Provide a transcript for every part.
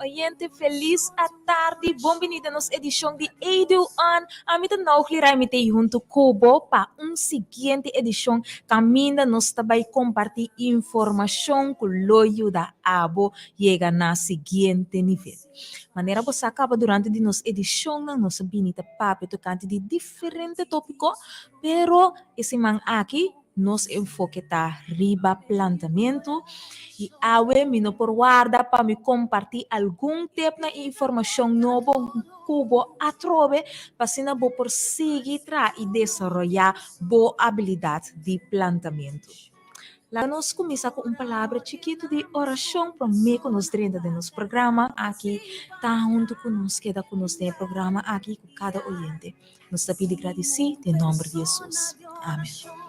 Oyente felis atardi, bon bini den nos edishon di Edu On. Ami ta Naugli Rai, mi ta ei huntu ku bo pa un siguiente edishon kaminda nos ta bai kompartí informashon ku lo yuda abo yega na siguiente nivel. Manera bo sa kaba durante di nos edishonnan nos a bini ta papia tokante di diferente tópiko, pero e siman aki Nos enfoke ta riba plantamentu i awe mi no por warda pa mi kompartí algun tepnan i informashon nobo ku bo atrobe pa asina bo por sigui traha i desaroyá bo abilidat di plantamentu. Laga nos kuminsá ku un palabra chikitu di orashon promé ku nos drenta den nos programa aki. Ta huntu ku nos, keda ku nos den e programa aki ku kada oyente. Nos ta pidi gradisí den nòmber di Hesus. Amen.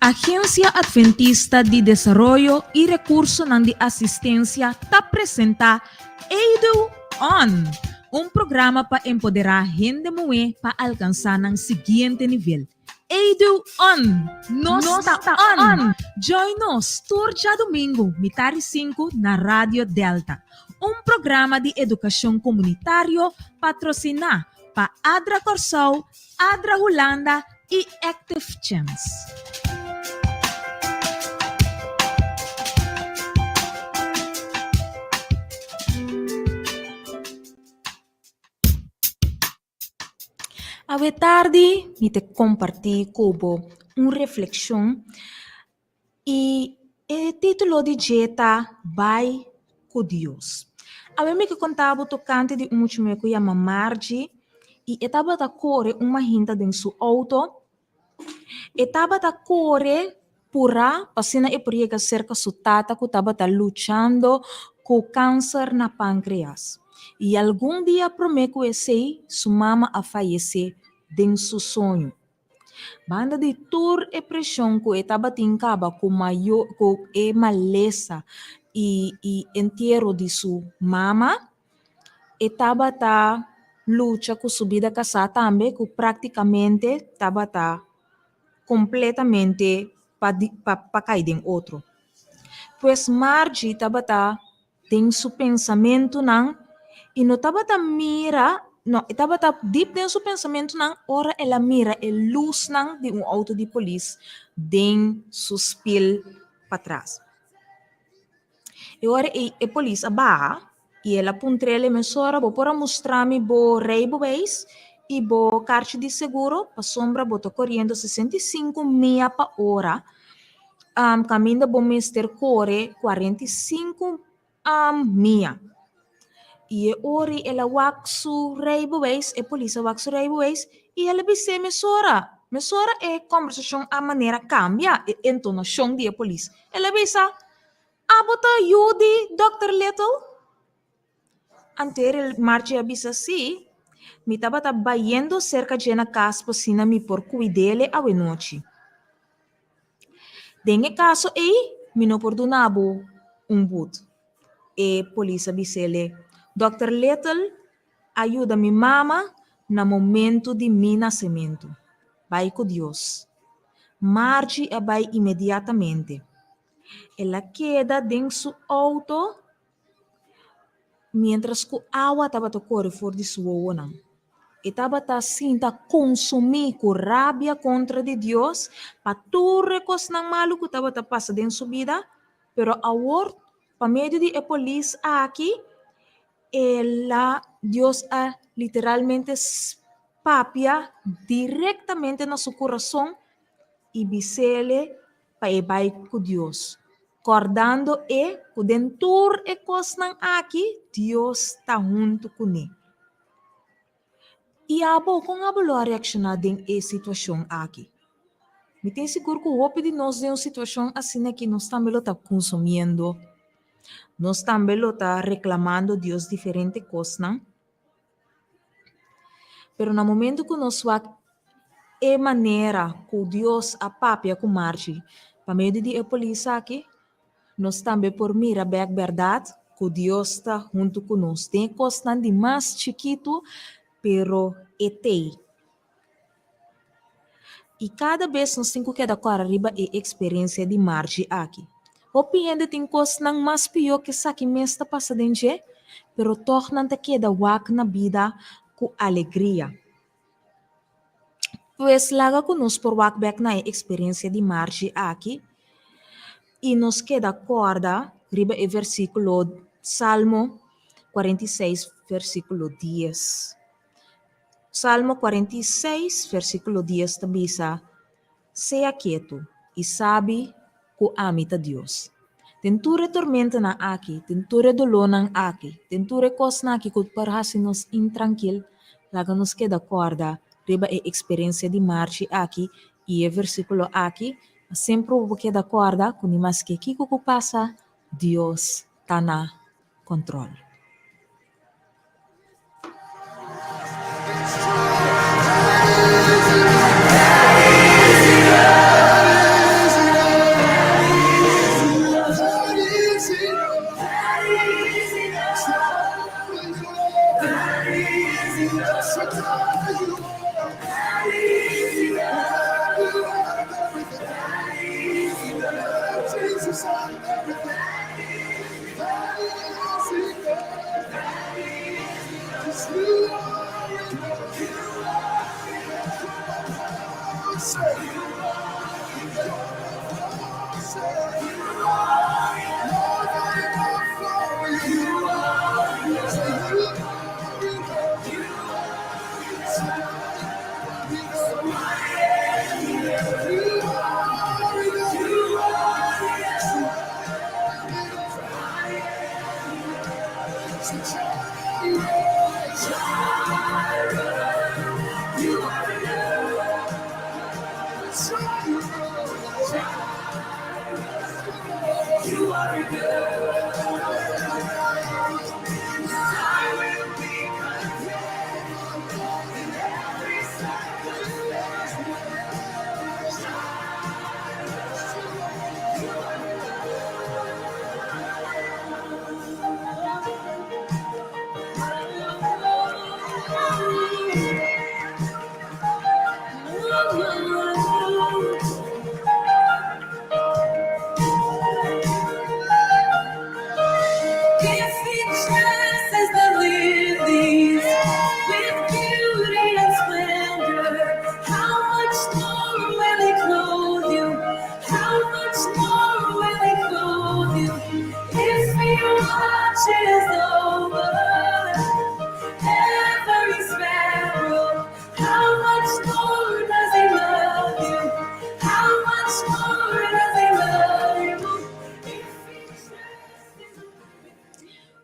Agencia Adventista di Desaroyo y Recursonan di Asistencia ta presenta Edu On, un programa pa empoderá hende muhé pa alcansá nan siguiente nivel. Edu On! Nos ta on! Join nos tur djadumingu mitari sinku na Radio Delta, un programa di edukashon komunitario patrosiná pa ADRA Kòrsou, ADRA Hulanda i Active Chance. Awe tardi mi ta kompartí ku bo un reflekshon i e título di dje ta Bai ku Dios. Awe mi ke konta bo tokante di un mucha muhé ku yama Margie i e tabata kore un mahinta den su outo. E tabata kore purá pa asina e por yega serka su tata ku tabata luchando ku kanser na pankreas. I algun dia promé ku esei, su mama a fayesé den su soño. Banda di tur e preshon ku e tabatin kaba ku mayo ku e malesa i i entiero di su mama, E tabata lucha ku su bida kasá tambe ku práktikamente tabata kompletamente pa pa kai den otro. Pues Margie tabata den su pensamentunan i no tabata mira, no, e tabata dip den su pensamentunan ora el a mira e lusnan di un outo di polis den su spil patras. E ora ei e polis a baha i el a puntr'el e mesora, Bo por a mustra mi bo reibeweis i bo karchi di seguro? Pasobra bo ta koriendo 65 mia pa ora, kaminda bo mester kore 45 mia. I e ora ei el a wak su reibeweis, e polis a wak su reibeweis i el a bis'é mesora. Mesora e kòmbersashon a manera kambia, e entonashon di e polis. El a bisa, Abo ta yu di Dòkter Little? Anter el Margie a bisa, Sí, mi tabata bayendo serka dje na kas pa asina mi por kuid'é awenochi. Den e kaso ei, mi no por duna bo un but. E polis a bis'é, Dòkter Little a yuda mi mama na momentu di mi nasementu. Bai ku Dios. Margie a bai inmediatamente. El a keda den su outo miéntras ku awa tabata kore for di su wowonan. E tabata sinta konsumí ku rabia kontra di Dios pa tur e kosnan malu ku tabata pasa den su bida, pero awor pa medio di e polis aki el a Dios a literalmente papia direktamente na su kurason i bis'ele pa e bai ku Dios, kòrdando e ku den tur e kosnan aki Dios ta huntu kuné. I abo, kon abo lo a reakshoná den e situashon aki? Mi tin sigur ku hopi di nos den un situashon asina aki nos tambe lo ta kunsumiendo, nos tambe lo ta reklamando Dios diferente kosnan. Pero na momento ku nos wak e manera ku Dios a papia ku Margie pa medio di e polis aki, nos tambe por mira bek bèrdat ku Dios ta huntu ku nos den e kosnan di mas chikitu, pero e t'ei. I kada bes nos tin ku keda kòrda riba e eksperensia di Margie aki. Hopi hende tin kosnan mas pió ku esaki mes ta pasa den dje, pero tòg nan ta keda wak na bida ku alegria. Pues laga ku nos por wak bèk na e eksperensia di Margie aki i nos keda kòrda riba e versíkulo Salmo 46 versíkulo 10. Salmo 46 versíkulo 10 ta bisa, Sea ketu i sabi ku ami ta Dios. Den tur e tormentanan aki, den tur e dolónan aki, den tur e kosnan aki ku por hasi nos intrankil, laga nos keda kòrda riba e eksperensia di Margie aki i e versíkulo aki, Pa semper bo por keda kòrda ku ni maske kiko ku pasa, Dios ta na kòntròl.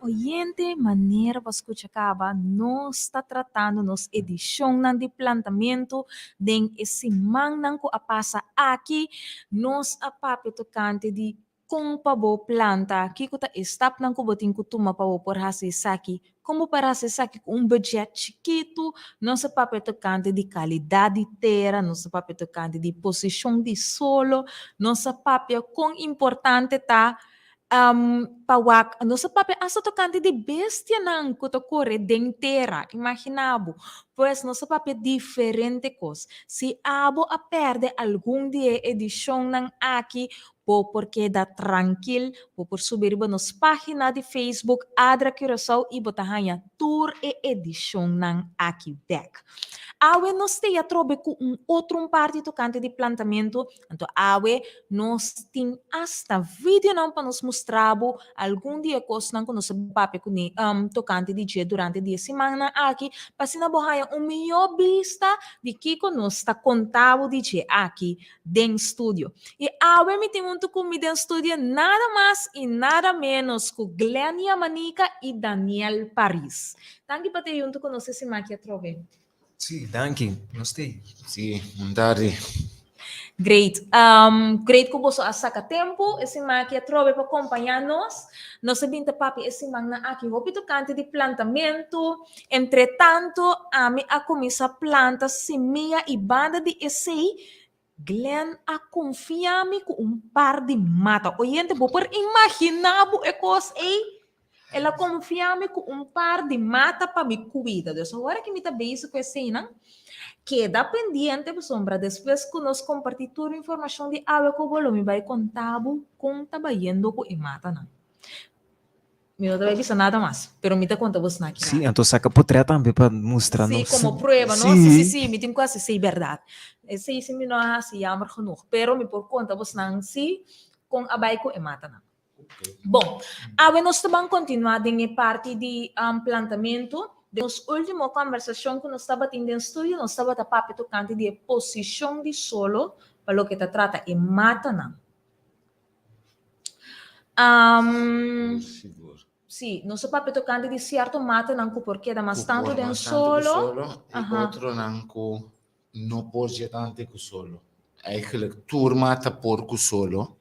Oyente, manera bo a skucha kaba, nos ta tratando nos edishonnan di plantamentu den e simannan ku a pasa aki. Nos a papia tokante di Kon pa bo planta? Kiko ta e stapnan ku bo tin ku tuma pa bo por hasi esaki? Kon bo por hasi esaki ku un budget chikitu? Nos a papia tokante di kalidat di tera, nos a papia tokante di posishon di solo, nos a papia kon importante ta pa wak, nos a papia asta tokante di bestianan ku ta kore den tera, imagina bo. Pues nos a papia diferente kos. Si abo a pèrdè algun di e edishonnan aki, Bo por keda trankil, bo por subi riba nos página di Facebook Adra Curaçao i bo ta haña tur e edishonnan aki bèk. Awe nos ta atrobe ku un otro un parti tokante di plantamentu, anto awe nos tin asta videonan pa nos mustra bo algun di e kosnan ku nos a papia kuné tokante di dje durante di e simannan aki, pa asina bo haña un mihó bista di kiko nos ta konta bo di dje aki den studio. I awe mi tin huntu ku mi den studio nada mas i nada menos ku Glenn Yamanika i Daniel Paris. Danki pa te huntu ku nos e siman aki atrobe. Sí, danki. Nos te. Sí, un tardi. Great. Great ku boso a saka tempu e siman aki atrobe pa kompañá nos. Nos a bin ta papia e simannan aki hopi tokante di plantamentu. Entretantu, ami a kuminsá planta simia i banda di esei, Glenn a konfia mi ku un par di mata. Oyente, bo por imaginá bo e kos ei? El a konfia mi ku un par di mata pa mi kuida. Dus ora ku mi ta bezig ku eseinan, keda pendiente pasobra despues ku nos kompartí tur informashon di awe ku bo lo mi bai konta bo kon ta bayendo ku e matanan. Mi no ta bai bisa nada mas, pero mi ta konta bo esnan aki Sí, anto saka potrèt tambe pa mustra Sí, nos. komo prueba, no? Sí, sí, Sí. sí, mi tin ku hasi esei bèrdat. Esei sí mi no a hasi jammer genoeg, pero mi por konta bosnan sí kon a bai ku e matanan. Bon, awe nos ta ban kontinuá den e parti di plantamentu. Den nos último kòmbersashon ku nos tabatin den studio, nos tabata papia tokante di e posishon di solo pa loke ta trata e matanan. Sigur. Sí, nos a papia tokante di sierto matanan ku por keda mas Ku tantu por den mas tantu ku solo. solo i Aha. otronan ku no por dje tantu ku solo. Eigenlijk tur mata por ku solo,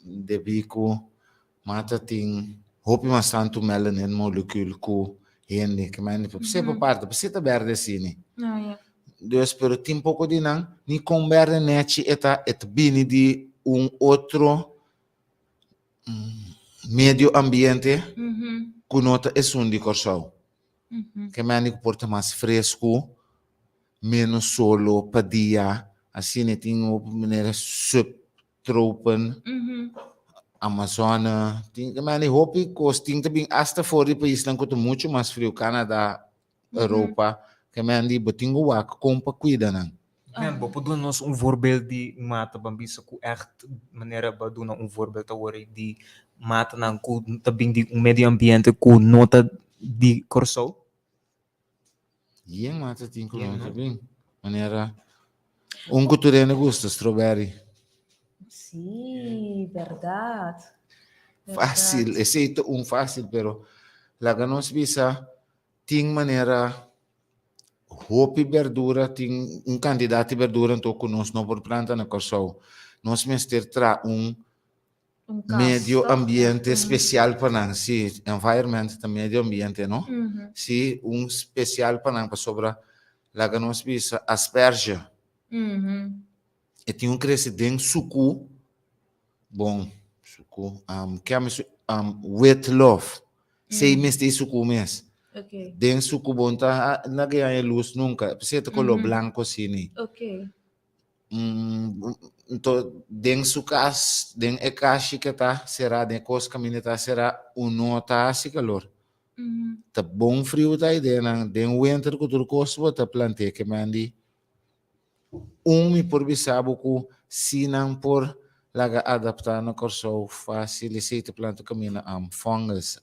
debí ku mata tin hopi mas tantu melanin molecule ku hende. Ke mende pa p'esei por parti, p'esei ta berde asina. Ah, ya. Dus, pero tin poko di nan, ni kon berde nechi e ta, e ta bini di un otro medio ambiente ku no ta esun di Kòrsou. Ke mende ku por ta mas fresku, ménos solo pa dia, asina tin hopi manera subtropen, Amazone, tin ke mende hopi kos, tin ta bin asta for di paisnan ku ta muchu mas friu, Canada, Europa, ke men di bo tin ku wak kon pa kuida nan. Men, bo por duna nos un voorbeeld di mata ban bisa ku ègt manera bo a duna un voorbeeld awor ei di matanan ku ta bin di un medio ambiente ku no ta di Kòrsou? Yen mata tin ku Yen no ta no? bin. Manera un ku tur hende gusta, strawberry. Sí, bèrdat. Fásil, esei ta un fásil, pero laga nos bisa Tin manera hopi berdura, tin un kantidat di berdura anto ku nos no por planta na Kòrsou. Nos mester traha un Un kas, medio tòg? ambiente spesial pa nan. Sí, environment ta medio ambiente, no? Sí, un spesial pa nan pasobra laga nos bisa asperge. E tin un krese den suku, bon, suku, ke ami su, witlof. Sei mester e suku mes. Okay. Den suku bon ta na ke haña lus nunka. P'esei ta koló blanko asina. Okay. Nto den su kas, den e kashi ke ta será, den e kos kaminda ta será, un no ta hasi kalor. Ta bon friu ta ei den nan. Den winter ku tur kos bo ta plant'é ke men di Un mi por bisa bo ku si nan por laga adaptá na Kòrsou fásil esei ta planta kaminda fungus,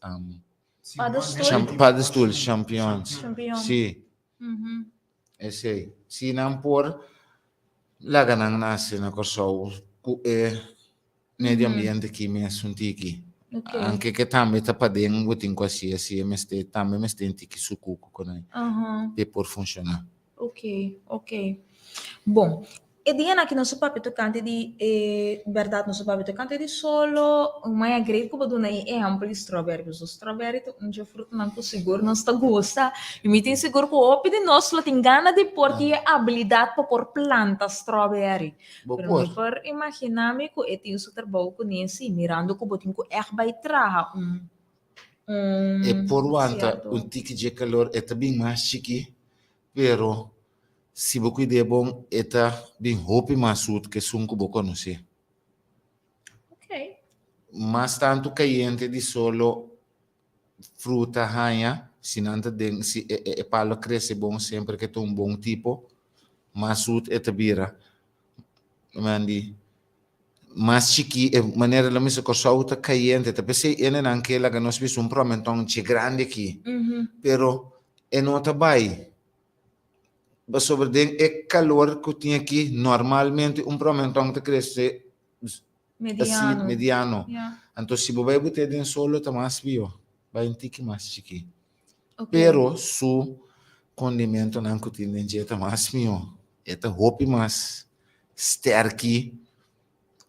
Paddenstoel? paddenstoel, champignons. Champignon. Sí, esei. Si nan por laga nan nase na Kòrsou ku e medio ambiente aki mes un tiki. Anke ke tambe ta paden bo tin ku hasi asi e mester tambe mester un tiki sukuku ku nan p'e por funshoná. Ok, ok. Bon, e dianan aki nos a papia tokante di e bèrdat nos a papia tokante di solo, un maya great ku bo duna e ehèmpel di strawberry, pasobra strawberry ta un dje frutanan ku sigur nos ta gusta i mi tin sigur ku hopi di nos lo tin gana di por tin e abilidat pa por planta strawberry. Bo Pero por. mi por imaginá mi ku e tin su trabou kuné sí, mirando ku bo tin ku ègt bai traha un un E por wanta sierto. un tiki dje kalor, e ta bin mas chikí, pero si bo kuid'é bon e ta bin hopi mas sut ku esun ku bo konosé. Oké. Mas tantu kayente di solo fruta haña, si nan ta den, si e e palo krese bon semper ke ta un bon tipo, mas sut e ta bira. Men di mas chikí e manera lo mester Kòrsou ta kayente, ta p'esei hendenan ke laga nos bisa un promentòn dje grandi aki, pero e no ta bai pasobra den e kalor ku tin aki normalmente un promentòn ta krese Mediano. Así, mediano. Ja. Anto si bo bai bot'é den solo ta mas bió, bai un tiki mas chikí. Ok. Pero su kondimentonan ku tin den dje ta mas mihó. E ta hopi mas sterki.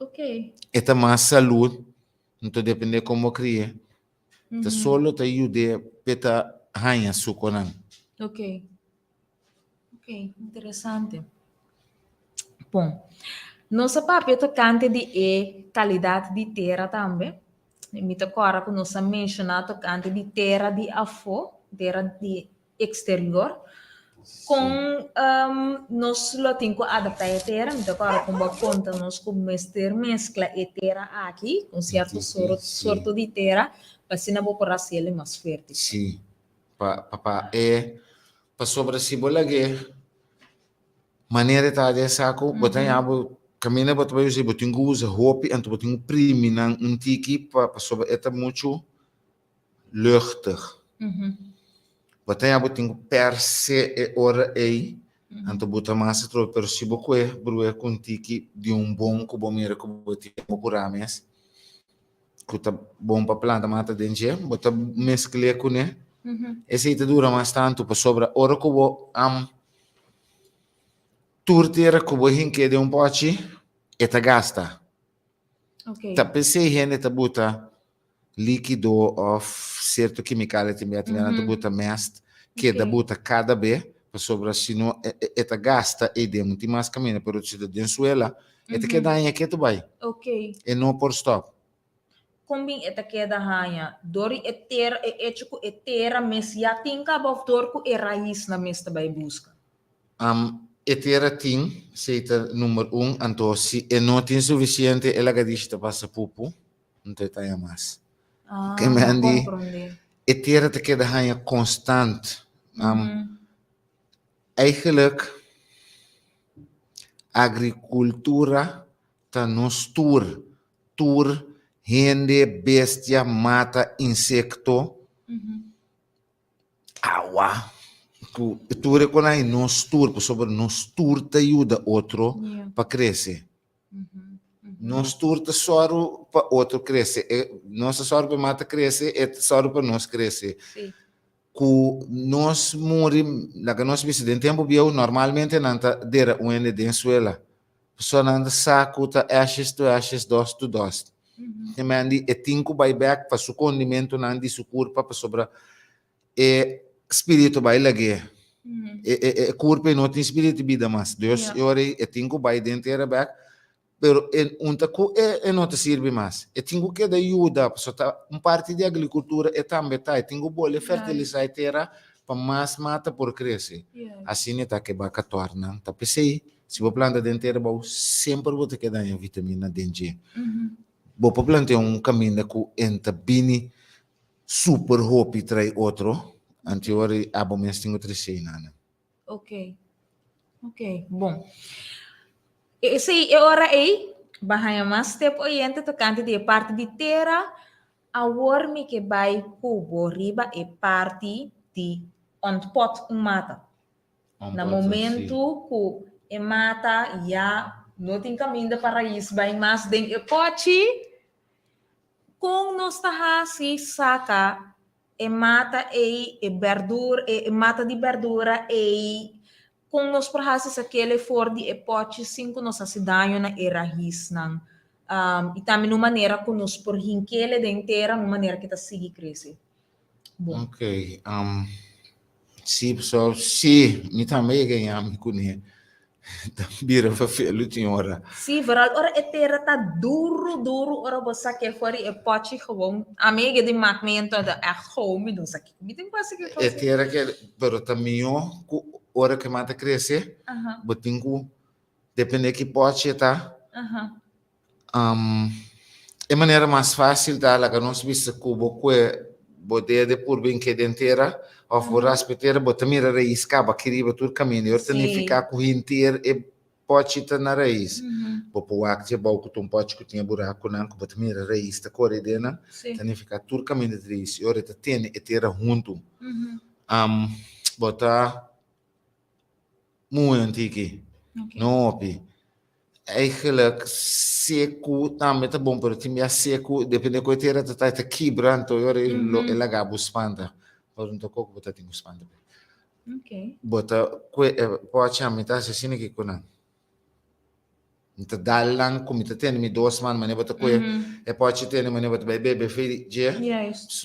Ok. E ta mas salud. Anto depende kon bo kri'é. Ta solo ta yud'é p'e ta haña sukonan. Ok. Ok, interesante. Bon, nos a papia tocante di e calidad di tera tambe. Mi ta kòrda ku nos a menshoná tokante di tera di afó, tera di eksterior. Kon nos lo tin ku adaptá e tera? Mi ta kòrda kon bo a konta nos ku mester meskla e tera aki ku un sierto sorto di tera pa asina bo por hasi el mas fuerte. Sí, pa pa e pasobra si bo lag'é Manera e ta den saku, bo ta haña bo kaminda bo ta bai usa, bo tin ku usa hopi anto bo tin ku primi nan un tiki pa pasobra e ta muchu luchtig. Bo ta haña bo tin ku pèrs'e e ora ei, anto bo ta mas atrobe, pero si bo kue brua ku un tiki di un bon ku bo mira ku bo tin bo kurá mes, ku ta bon pa planta mata den dje, bo ta meskl'é kuné, esei ta dura mas tantu pasobra ora ku bo Tur tera ku bo hink'é den un pòchi, e ta gasta. Okay. Ta p'esei hende ta buta líkido òf sierto kimikal tin bia tambe nan ta buta mèst, keda buta kada be, pasobra si no e ta gasta ei den. No tin mas kaminda, pero si ta den suela, e ta keda haña ketu bai. Okay. E no por stòp. Kon bin e ta keda haña? Dor di e tera, e echo ku e tera mes ya tin kaba òf dor ku e raisnan mes ta bai buska? E tera tin, esei ta number un, anto si e no tin sufisiente e lagadishi ta pasa pupu, anto e ta haña mas. Ah, Ke men di, komprondé. e tera ta keda haña konstant. Eigenlijk, agrikultura ta nos tur, tur hende, bestia, mata, insekto, awa, ku tur e konan ei nos tur, pasobra nos tur ta yuda otro pa krese. Nos tur ta sòru pa otro krese. E, nos ta sòru pa e mata krese, e ta sòru pa nos krese. Ku nos muri, laga nos bisa den tempu bieu normalmente nan ta dera un hende den suela. Pasobra nan ta sa ku ta ashes to ashes, dust to dust. Te men di e tin ku bai bèk pa su kondimentunan di su kurpa pasobra e spiritu bai lag'é. E e e kurpa ei no tin spiritu di bida mas. Dus e ora ei e tin ku bai den tera bèk, pero e un ta ku e e no ta sirbi mas. E tin ku keda yuda pasobra ta un parti di agrikultura e tambe ta. E tin ku bolbe fertilisá e tera pa mas mata por krese. Asina e ta ke baka tòrnan. Ta p'esei Si bo planta den tera bou, semper bo ta keda haña vitamina den dje. Bo por plantea un kaminda ku en ta bini super hopi trae otro, anto ora abo mes tin ku trese einan. Ok, ok, bon. Esei e ora ei, bo a haña mas tep oyente tokante di e parti di tera. Awor mi ke bai ku bo riba e parti di ontpot un mata. Na momentu ku e mata ya no tin kaminda pa rais bai mas den e pòchi, kon nos ta hasi saka e mata ei, e bèrdur, e mata di bèrdura ei, kon nos por hasi sak'el for di e pòchi sin ku nos hasi daño na e raisnan? I tambe na un manera ku nos por hink'el den tera, na un manera ku e ta sigui krese. Bon. Ok, sí, so, sí, mi tambe yega ña mi kuné. Ta bira vervelu tin ora. Sí, vooral ora e tera ta duru, duru, ora bo sak'é for di e pòchi gewoon. Ami yega di mak mi enton ta ègt gewoon mi no sa kiko mi tin ku hasi ku e E tera ke, pero ta mihó ku ora ke mata krese, bo tin ku depende ki pòchi e ta. E manera mas fásil ta laga nos bisa ku bo kue bo dede purba ink'é den tera òf bo raspa e tera, bo ta mira rais kaba aki riba tur kaminda. I ora ta nifiká ku hinter e pòchi ta na rais. Bo por wak dje bou ku ta un pòchi ku tin e burakunan ku bo ta mira rais ta kore den nan, ta nifiká tur kaminda ta rais. I ora e ta tene e tera huntu. Bo ta muhe un tiki, no hopi. Eigenlijk seku tambe ta bon, pero tin bia seku, depende ku e tera ta ta, e ta kibra, anto e ora lo e laga bo spanta. Pero no ta koko bo ta tin ku spanta pe. Bo ta kue e pochi a mi ta hasi asina ki ku nan. Mi ta dal nan ku mi ta tene mi dos man, manera bo ta kue e pochi tene manera bo ta bai bebe fei dje.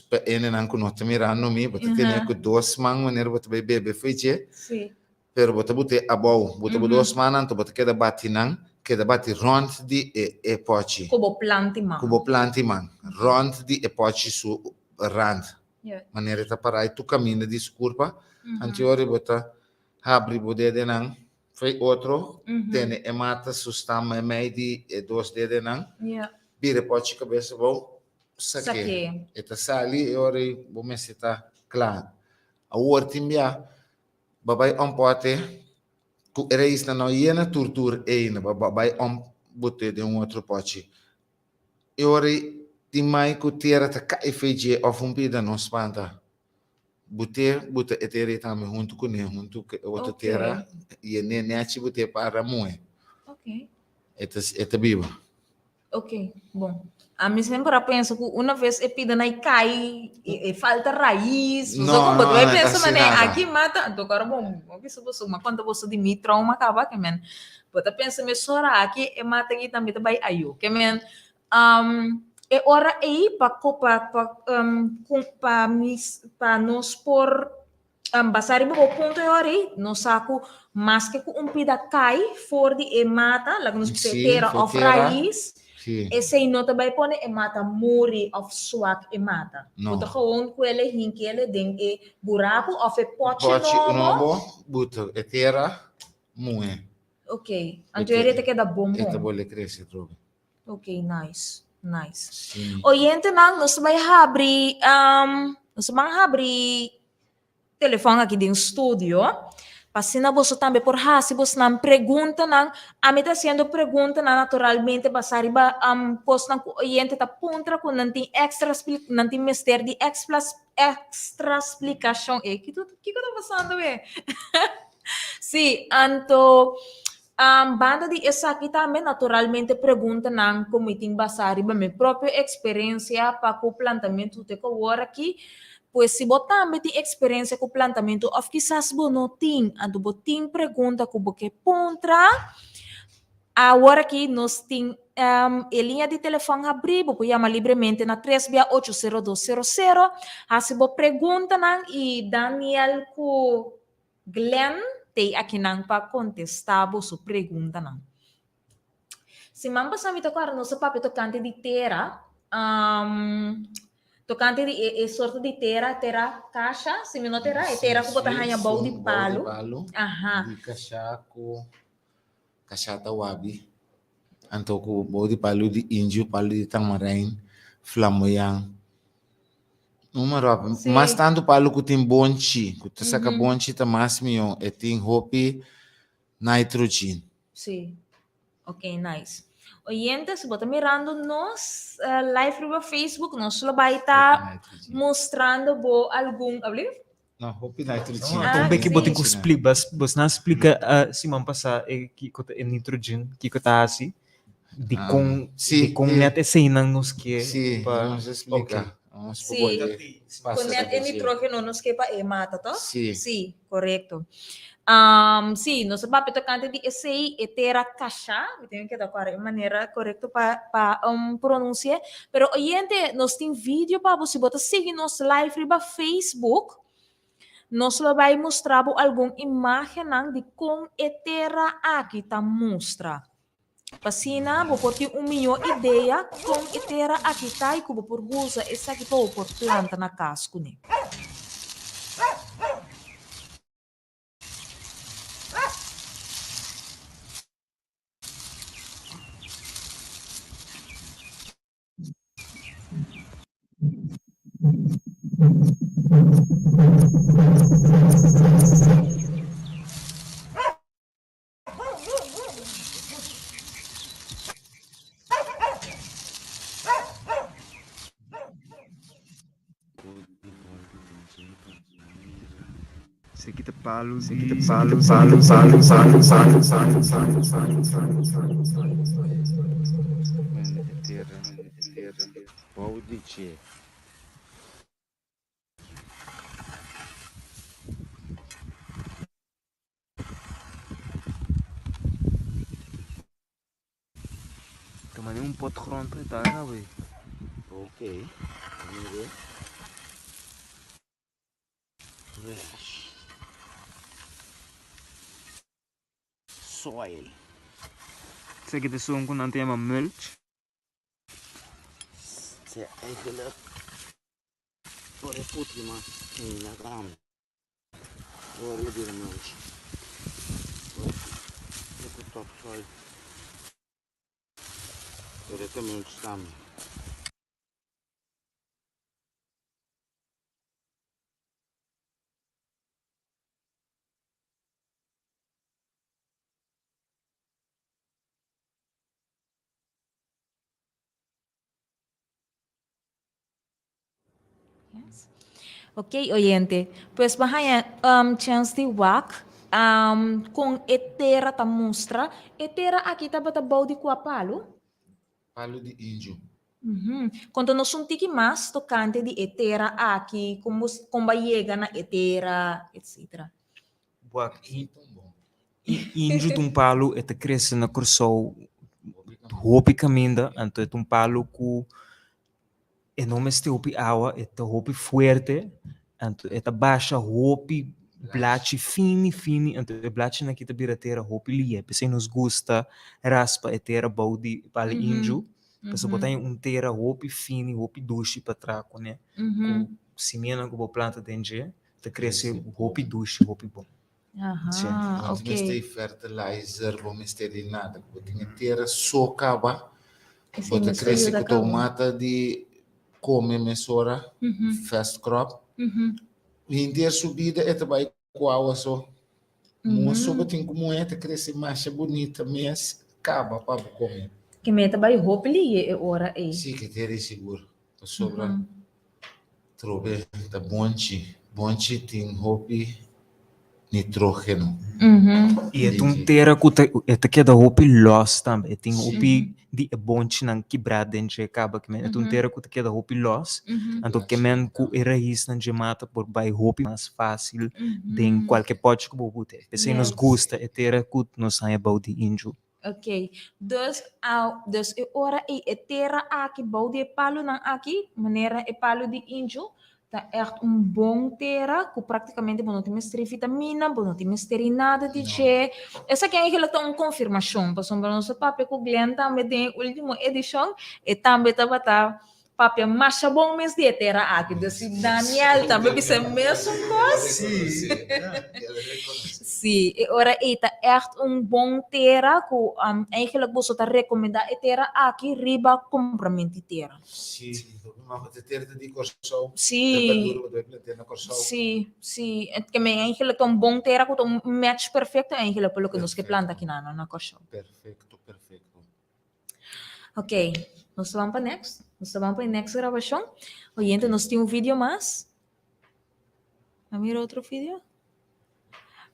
Pa hendenan ku no ta mirando mi, bo ta tene ku dos man manera bo ta bai bebe fei dje. Pero bo ta bute abou, bo ta bo dos mannan, anto bo ta keda bati nan keda bati rònt di e e pòchi. Ku bo planti man. Ku bo planti man. Rònt di e pòchi su rand. Manera e ta pará i tur kaminda di su kurpa. Anteori bo ta habri bo dedenan fei otro, tene e mata su stam meimei di e dos dedenan, bira e pòchi kabes abou, sak'é. E ta sali e ora ei bo mester ta kla. Awor tin bia bo bai òmpòt'e ku e raisnan no yena tur tur eina, bo bai òm bot'é den un otro pòchi. E ora ei tin mai ku tera ta kai fei dje òf un pida no spanta. Bot'é buta e tera ei tambe huntu kuné, huntu ku e otro tera yen'é nèchi bot'é para muhé. E ta biba. Ok, bon. Ami semper a pensa ku una ves e pida na e kai, e falta rais. No, no, no, no, pensa asina mane nada. aki mata, anto kora bon, bo bisa boso, ma konta boso di mi trauma kaba ke men. Bo ta pensa mesora aki e mata aki tambe ta bai ayo. Ke men, e ora ei pa ko pa pa ku pa mis pa nos por Basá riba bo punto e ora ei, nos sa ku maske ku un pida kai for di e mata, laga nos bisa e Sí, tera for òf tera. rais, Sí. esei no ta bai pone e mata muri òf swak e mata. No. Bo ta gewoon kuele hinkele den e buraku òf e pòchi Pòchi nobo. nobo, buta e tera muhe. Ok, anto e ora ei ta keda bon E ta bon. bolbe krese atrobe. Ok, nice, nice. Sí. Oyentenan, nos ta bai habri, nos ta ban habri telefòn aki den studio, pa asina boso tambe por hasi bosnan preguntanan. Ami ta hasiendo preguntanan naturalmente basá riba kosnan ku oyente ta puntra ku nan tin extra nan tin mester di extra splikashon. E, kiko ta pasando e? Sí, anto Banda di esaki tambe naturalmente preguntanan ku mi tin basá riba mi propio eksperensia pa ku plantamentu te ku awor aki. Pues si bo tambe tin eksperensia ku plantamentu òf kisas bo no tin, anto bo tin pregunta ku bo ke puntra, awor aki nos tin e liña di telefòn habrí, bo por yama libremente na tres bia ocho sero dos sero sero, hasi bo preguntanan i Daniel ku Glenn t'ei akinan pa kontestá boso preguntanan. Siman pasá mi ta kòrda nos a papia tokante di tera, tokante di e sorto di tera, tera kasha, si mi no ta erá, e tera ku bo ta haña bou di palu. Bou di palu, di kasha ku kasha ta wabi, anto ku bou di palu di inju, palu di tamarein, flamboyan. Uma ropa. Sí. Mas tantu palu ku tin bonchi, ku ta saka bonchi ta mas mihó. E tin hopi nitrogen. Sí. Ok, nice. Oyentes, si bo ta mirando nos live riba Facebook, nos lo bai ta Hopi nitrogen. mostrando bo algun, alblief? No, hopi nitrogen. Ah, Anto un beki bo tin sí. ku spli, bas, bos nan splika uh, siman pasá e kiko ta e nitrogen, kiko ta hasi, di Ah, kon, sí, di kon sí. net eseinan nos ke Sí, pa nos explica. Ok. Nos Sí. por pasa Con net e riba dje. nitrógeno nos ke pa e mata, toch? Sí. Sí, correcto. Sí, nos a papia tocante di esei, e tera kasha, mi tin keda kòrda e manera korekto pa pa pronunsi'é. Pero oyente, nos tin video pa bo, si bo ta sigui nos live riba Facebook, nos lo bai mustra bo algun imágennan di kon e tera aki ta mustra. Pa asina bo por tin un mihó idea kon e tera aki ta i ku bo por usa esaki pa bo por planta na kas kuné. Seki ta palu seki ta palu palu palu palu palu palu palu palu palu palu palu Mende e tera bou di dje. Ta mane un pot grond ta na wey. Ok, mire. Fresh. Soil. Esaki ta esun ku nan ta yama mulch. Sí, eigenlijk por e putri mas hina tambe. Ora lo bira mulch. Ora ku topsoil. Pero e ta mulch tambe. Yes. Ok, oyente. Pues bo haña um, chance di wak um, kon e tera ta mustra. E tera aki tabata bou di kua palu? Palu di inju. Mhm. Konta nos un tiki mas tokante di e tera aki, kon bo, kon bo a yega na e tera, etcetera. Wak, inju ta un palu e ta krese na Kòrsou hopi kaminda, anto e ta un palu ku e no mester hopi awa, e ta hopi fuerte, anto e ta basha hopi blachi fini fini, anto e blachinan aki ta bira tera hopi lie, p'esei nos gusta raspa e tera bou di palu inju, pasobra bo ta haña un tera hopi fini, hopi dushi pa traha kuné, ku simianan ku bo planta den dje ta krese hopi dushi, hopi bon. Aha, No ok. mester fertilizer, bo mester di nada. Bo tin e tera so kaba. Esei Bo ta mester krese yuda ku kaba. tomata di kome mesora, fast crop. Henter su bida e ta bai ku awa so. Muha so bo tin ku muhé ta krese masha bunita mes kaba pa bo kome. Ke me ta bai hopi liye e ora ei. Si ke tera i sigur. Pasobra trobe ta bonchi. Bonchi tin hopi nitrógeno. I e ta un tera ku ta e ta keda hopi lòs tambe. E tin hopi di e bonchinan kibrá den dje kaba. Ke men e ta un tera ku ta keda hopi lòs. Anto ke men ku e raisnan dje mata por bai hopi mas fásil den kualke pòchi ku bo bute. P'esei nos gusta e tera ku nos haña bou di inju. Ok, dus a dus e ora ei e tera aki bou di e palunan aki, manera e palu di inju, ta ègt un bon tera ku práktikamente bo no tin mester di vitamina, bo no tin mester di nada di dje. Esaki eigenlijk ta un konfirmashon, pasobra nos a papia ku Glenn tambe den e último edishon, e tambe tabata Papia masha bon mes di e tera aki. Dus si Daniel tambe bisa e mesun kos. Sí, e ora ei ta ègt un bon tera ku eigenlijk boso ta rekomendá e tera aki riba komprament di tera. Sí, ma e tera ta di Kòrsou. Sí. Ta berdura bo ta bai plant'é na Kòrsou. Sí, sí. Ke men eigenlijk ta un bon tera ku ta un match perfekto eigenlijk pa loke nos ke planta akinan na Kòrsou. Perfekto, perfekto. Ok, nos ta ban pa next. Nos ta ban pa e next grabashon. Oyente, nos tin un video mas. A mira otro video?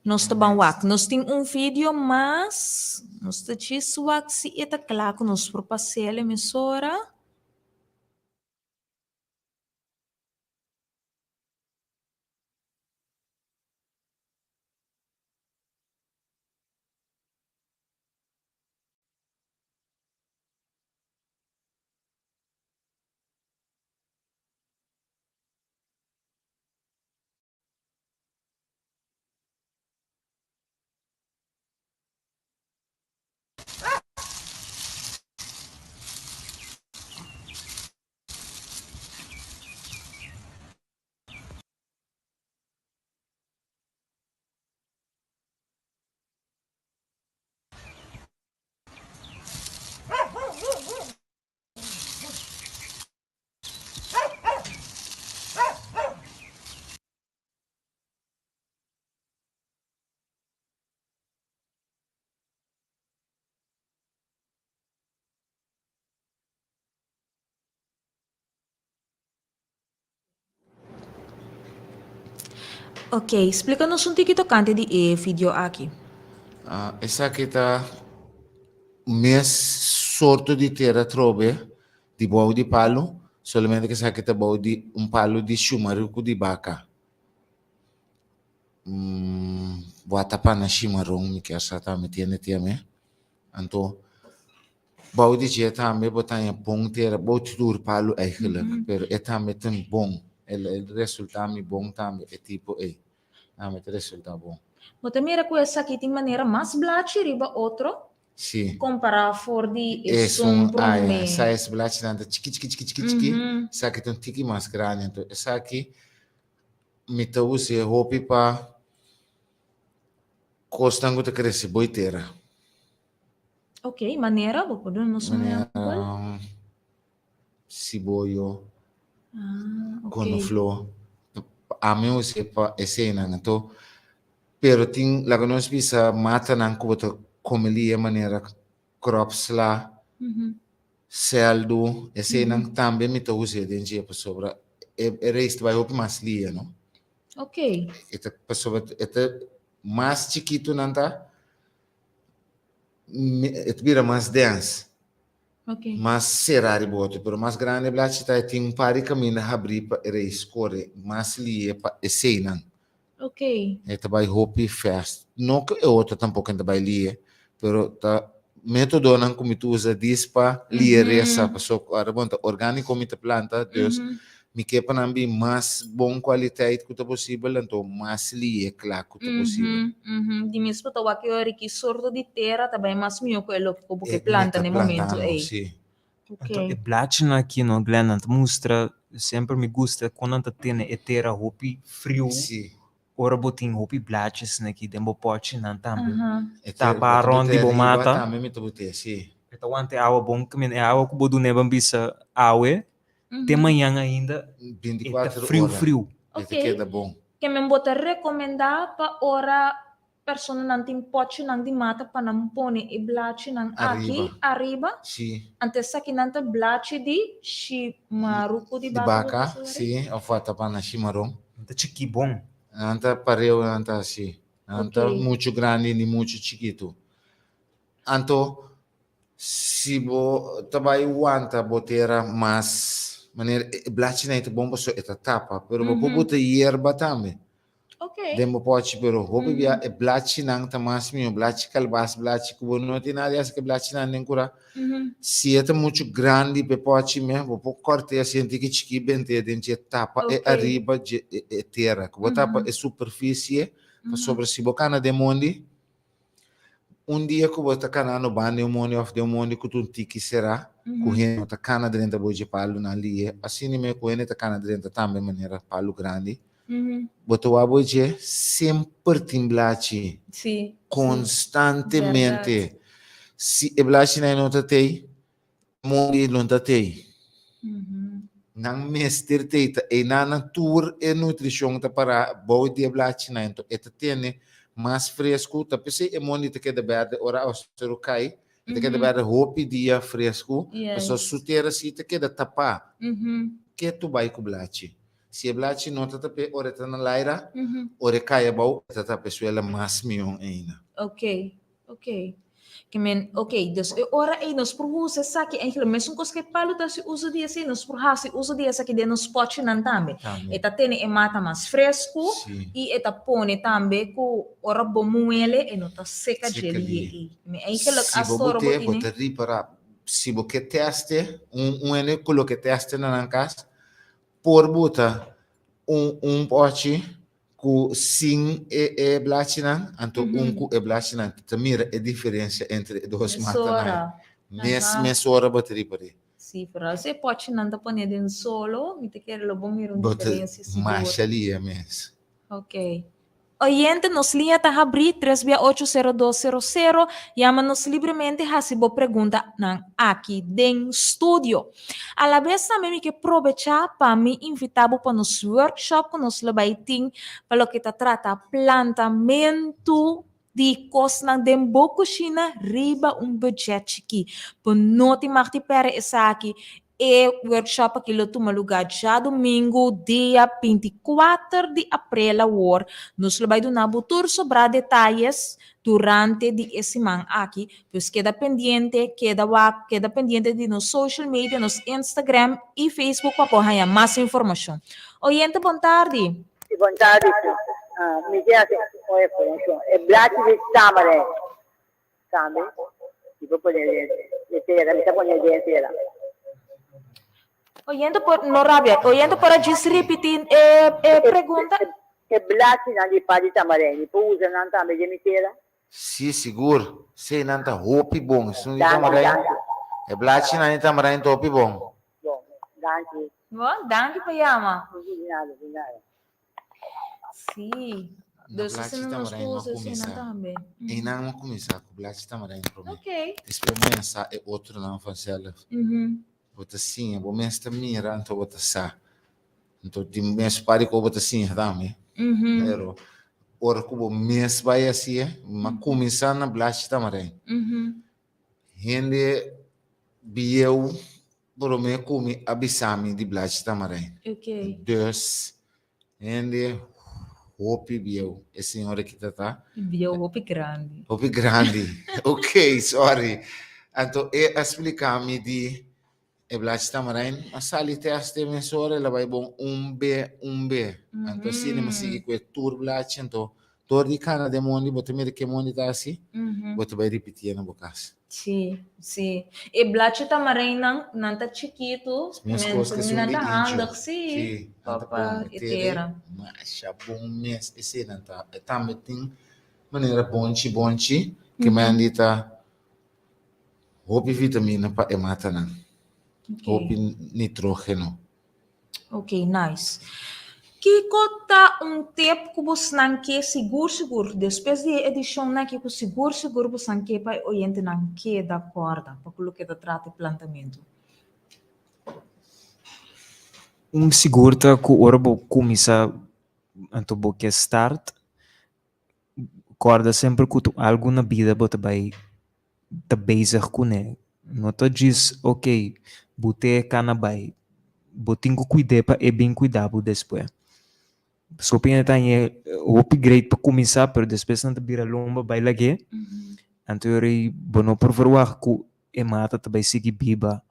Nos ta ban wak. Nos tin un video mas. Nos ta djis wak si e ta kla ku nos por pas'el mesora. Ok, splika nos un tiki tokante di e video aki. Ah, esaki ta mes sorto di tera atrobe di bou di palu, solamente ku esaki ta bou di un palu di shumaruku di baka. Watapana shimaron mi kier sa tambe tiene tieme. Anto Bou di dje tambe bo ta haña bon tera, bou di tur palu eigenlijk, pero e tambe tin bon, el el resulta mi bon tambe e tipo ei, tambe ta resulta bon. Bo ta mira ku esaki tin manera mas blachi riba otro? Si. Kompará for di esun Esun aya, promé. size blachinan ta chiki chiki chiki chiki chiki, esaki ta un tiki mas grandi. Anto esaki mi ta us'é hopi pa kosnan ku ta krese boi tera. Ok, manera? Bo por duna nos un Manera ehèmpel? siboyo, Ah, ok. konofló. Ami us'é pa eseinan. Anto, pero tin, laga nos bisa matanan ku bo ta kome lia manera kropsla, sèldu, eseinan tambe mi ta us'é den dje pasobra e e reis ta bai hopi mas lia, no? Ok. E ta pasobra e ta mas chikitu nan ta, e ta bira mas dens. Ok. Mas será riba otro, pero mas grandi e blachi ta, e tin un par di kaminda habrí pa e reis kore mas lie pa eseinan. Ok. E ta bai hopi fast. No ku e otro tampoko e ta bai lie, pero ta metodonan ku mi ta usa dis pa lie resa, pasobra ku ora bon ta orgániko mi ta planta, dus mi ke pa nan bin mas bon kwaliteit ku ta posibel, anto mas lie kla ku ta posibel. Di mes bo ta wak e ora ki sorto di tera ta bai mas mihó ku e loke ku bo ke E mi planta ta na e momento plantando, ei. si. Anto e blachinan aki no, Glenn, nan ta mustra, semper mi gusta kon nan ta tene e tera hopi friu, Si. ora bo tin hopi blachis aki den bo pochinan tambe. E tera Tapa bo ta rond bot'é di bo riba mata. tambe mi ta bot'é, si. E ta wanta e awa bon, kaminda e awa ku bo dun'é ban bisa awe, te mañan ainda e ta 24 friu ora friu. e ta keda bon. Ke men bo ta rekomendá pa ora personanan tin pochinan di mata pa nan pone e blachinan aki ariba? Si. Anto esakinan ta blachi di shimaruku di Di baka, baka, si, of watapana shimaron. Nan ta chikí bon. Nan ta pareu, nan ta si. Nan ta muchu grandi ni muchu chikitu. Anto si bo ta bai wanta bo tera mas manera e blachinan ei ta bon pasobra e ta tapa, pero bo por buta yerba tambe den bo pochi, pero hopi bia e blachinan ta mas mihó, blachi kalbas, blachi ku bo no tin nada di hasi ku e blachinan den kura. Si e ta muchu grandi pa e pochi mes bo por kòrt'é asina un tiki chikí bent'é den dje tapa e ariba dje e tera ku bo tapa e superfisie pasobra si bo kana den mondi. Un dia ku bo ta kanando banda di un mondi òf den un mondi ku ta un tiki será, ku hende no ta kana drenta bo dje palunan lihe, asina mes ku hende ta kana drenta tambe manera palu grandi, bo ta wak bo dje semper tin blachi, konstantemente. Si e blachinan no ta tei, mondi lo ta tei. Nan mester tei, ta einan nan tur e nutrishon ta para bou di e blachinan, enton e ta tene mas fresku, ta p'esei e mondi ta keda berde ora awaseru kai, e ta keda berde hopi dia fresku, pasobra su tera si ta keda tapá, ke tu bai ku blachi? Si e blachi no ta tap'é ora e ta na laira, ora e kai abou e ta tapa e suela mas mihó ainda. Ok, Ok. Ke men, ok, dus e ora ei nos por usa esaki, eigenlijk mesun kos ku e palu ta hasi uso di esei, nos por hasi uso di esaki den nos pòchinan tambe. Tambe. E ta tene e mata mas fresku Sí. i e ta pone tambe ku ora bo muele e no ta seka Seka dje lihe lihe. ei. Mi eigenlijk Si bo asta ora bo bot'é, bo tene. ta ripará. Si bo ke tèste, un un hende ku lo ke tèste na nan kas por buta un un pòchi Ku sin e e blachinan, anto un ku e blachinan. Ta mira e diferensia entre e dos matanan. Mesora. Mes Aha. mesora bo ta riba di. Sí, pero si e pochinan ta pone den solo, mi ta kere lo bo mira un Bo ta diferensia sigur. masha lia mes. Ok. Oyente, nos liña ta habrí, tres bia ocho sero dos sero sero. Yama nos libremente hasi bo preguntanan aki den studio. Alabes tambe mi ke probechá pa mi invitá bo pa nos workshop ku nos lo bai tin pa loke ta trata plantamentu di kosnan den bo kushina riba un budget chikí. Bo no tin mag di pèrdè esaki. E workshop aki lo tuma lugá djadumingu dia 24 di aprel awor. Nos lo bai duna bo tur sobrá detayes durante di e siman aki. Pues keda pendiente, keda wak, keda pendiente di nos social media, nos Instagram y Facebook pa por haña mas informacion. Oyente bon tardi. Si bon tardi si. Mi tin hasi un informacion. E blachi di tamare tambe mi por pone den e tera, mi ta pone den tera. Oyente por, no rabia, oyente por a djis ripiti e pregunta? E blachinan di pa di tamare mi por usa nan tambe den mi tera? Si, sigur. Sey nan ta hopi bon. Esun di Danki, tamarijn. danki. E blachinan di tamarijn ta hopi bon. Bon, danki. Bon, danki pa yama. Di nada, di nada. Si. Na Dus blachi asina nos tamarijn m'a usa asina kuminsá. tambe. Einan m'a kuminsá ku blachi tamarijn promé. Ok. Despues mi a sa e otronan vanzelf. Bo ta siña, bo mes ta mira, anto bo ta sa. Anto di mes par di ku bo ta siña tambe. Pero ora ku bo mes bai hasié, m'a kuminsá na blachi tamarijn. Hende bieu promé ku mi a bisa mi di blachi tamarijn. Dus hende hopi bieu e señora ki ta ta. Bieu hopi grandi. Hopi grandi. Ok, sorry. Anto e a splika mi di e blachi tamarijn. A sali test e mesora, el a bai bon un be, un be. Anto asina mi a sigui ku e tur blachi. Anto Dor di kana den mondi, bo ta mira ke mondi ta hasi, bo ta bai ripitié na bo kas. Sí, sí. E blachi tamarijnnan, nan ta chikitu, Mes kos ke men nan esun di ta inchu. handig, sí, Sí, nan ta pa bon. e E tera. Masha bon mes esei nan ta. E tambe tin manera bonchi bonchi ke men di ta hopi vitamina pa e matanan. Hopi nitrógeno. Ok, nice. Kiko ta un tip ku bosnan ke sigur sigur despues di e edishonnan aki ku sigur sigur bosnan ke pa e oyentenan keda kòrda pa ku loke ta trata e plantamentu? Un sigur ta ku ora bo kuminsá anto bo ke start, Kòrda semper ku tur algu na bida bo ta bai ta bezig kuné. No ta djis ok bo te e kana bai, bo tin ku kuid'é pa e bin kuida bo despues. Pasobra hopi hende ta haña hopi great pa kuminsá pero despues nan ta bira lomba bai lag'é. Anto e ora ei bo no por verwagt ku e mata ta bai sigui biba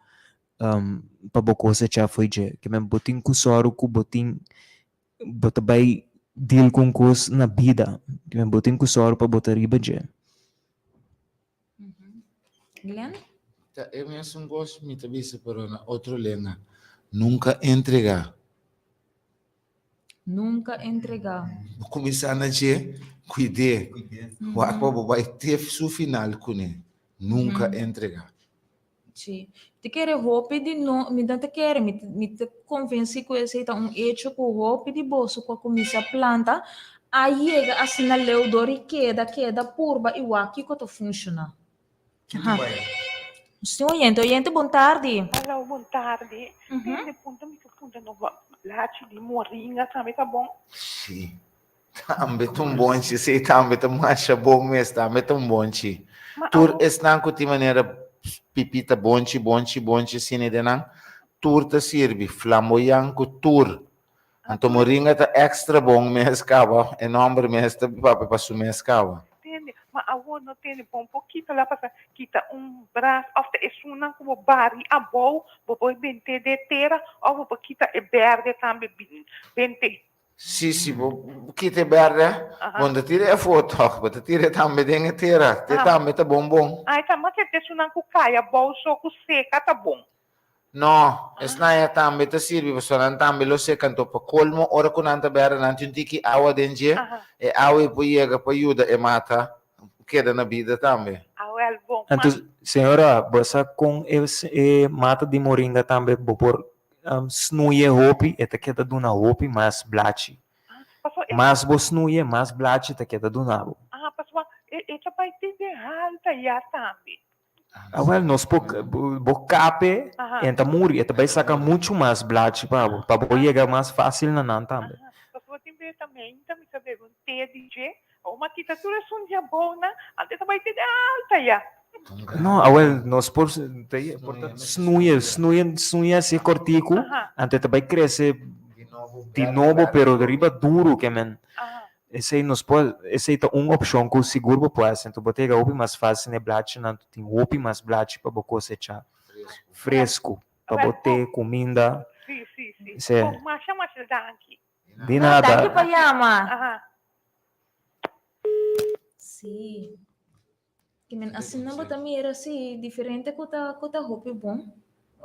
pa bo kosechá fo'i dje. Ke men bo tin ku sòru ku bo tin Bo ta bai deal ku un kos na bida, bo tin ku sòru pa bo ta riba dje. Glenn? Ta e mesun kos mi ta bisa pero na otro lenga, nunka entregá. Nunka entregá. Bo kuminsá na dje, kuid'é. Wak pa bo bai te su final kuné. Nunka entregá. Sí. Te kere hopi di no, mi no ta kere, mi, mi ta konvensí ku esei ta un echo ku hopi di boso ku a kuminsá planta a yega asina leu dor i keda, keda purba i wak kiko ta funshoná. Kiko bai? Sí, oyente, oyente, bon tardi. Hallo, bon tardi. Tende punto mi ta punta no blachi di moringa tambe ta bon? Sí. Tambe ta un bonchi, sí, tambe ta masha bon mes, tambe ta un bonchi. Tur esnan ku tin manera pipita bonchi, bonchi, bonchi asina den nan, tur ta sirbi, flamboyan ku tur. Anto moringa ta extra bon mes kaba, e nomber mes ta papia pa su mes kaba. Tende, ma awor no tende bon por kita la pasa, kita un bras of ta esunnan ku bo bari abou, bo por bente den tera of bo por kita e berde tambe bente. Sí, sí, bo kita e berde, bo no ta tira e afó tòg, bo ta tira e tambe den e tera, te tambe ta bon bon. Ah, e ta mas e esunnan ku kai abou so ku seka ta bon. No, esnan ya tambe ta sirbi, pasobra nan tambe lo seka, anto pa kolmo ora ku nan ta berde nan tin un tiki awa den dje, e awa ei por yega pa yuda e mata keda na bida tambe. Ah, wèl, bon. Anto, señora, bo sa kon e mata di moringa tambe bo por Snoei e hopi, e ta keda duna hopi mas blachi. Mas bo snoei e, mas blachi ta keda duna bo. Ah, pasobra e ta bai te den halta ya tambe. Awel, nos por, bo kape, e ta muri, e ta bai saka muchu mas blachi pa bo, pa bo yega mas fácil na nan tambe. Pasobra tin bes ta meinta mi ta bebe un te di dje, Awor m'a kita tur esun diabounan, antes ta bai te den alta ya. No, awel, nos por por ta snoeien, snoeien, snoeien así kortiku, antes ta bai krese di nobo, pero riba duru ke men. Esei nos por, esei ta un opshon ku sigur bo por hasi, anto bo ta yega hopi mas fásil na e blachinan, anto tin hopi mas blachi pa bo kosechá fresku, pa bo te, kuminda. Sí, sí, sí. Bon, masha, masha danki. Di nada. Danki pa yama. Sí. Ki men asina bo ta mira sí diferente ku ta ku ta hopi bon.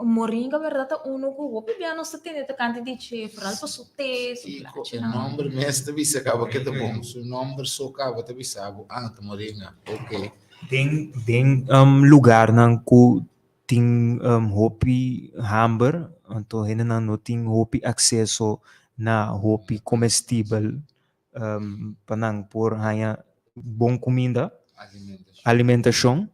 Moringa berdad ta uno ku hopi bia nos ta tende tokante di dje, foral pa su te, su Kiko, e plachinan. nomber mes ta bisa kaba ke ta bon. Su nomber so kaba ta bisa bo, ah, ta moringa. Ok. Den den lugarnan ku tin hopi hamber, anto hendenan no tin hopi akseso na hopi komestibel pa nan por haña bon kuminda, alimentashon,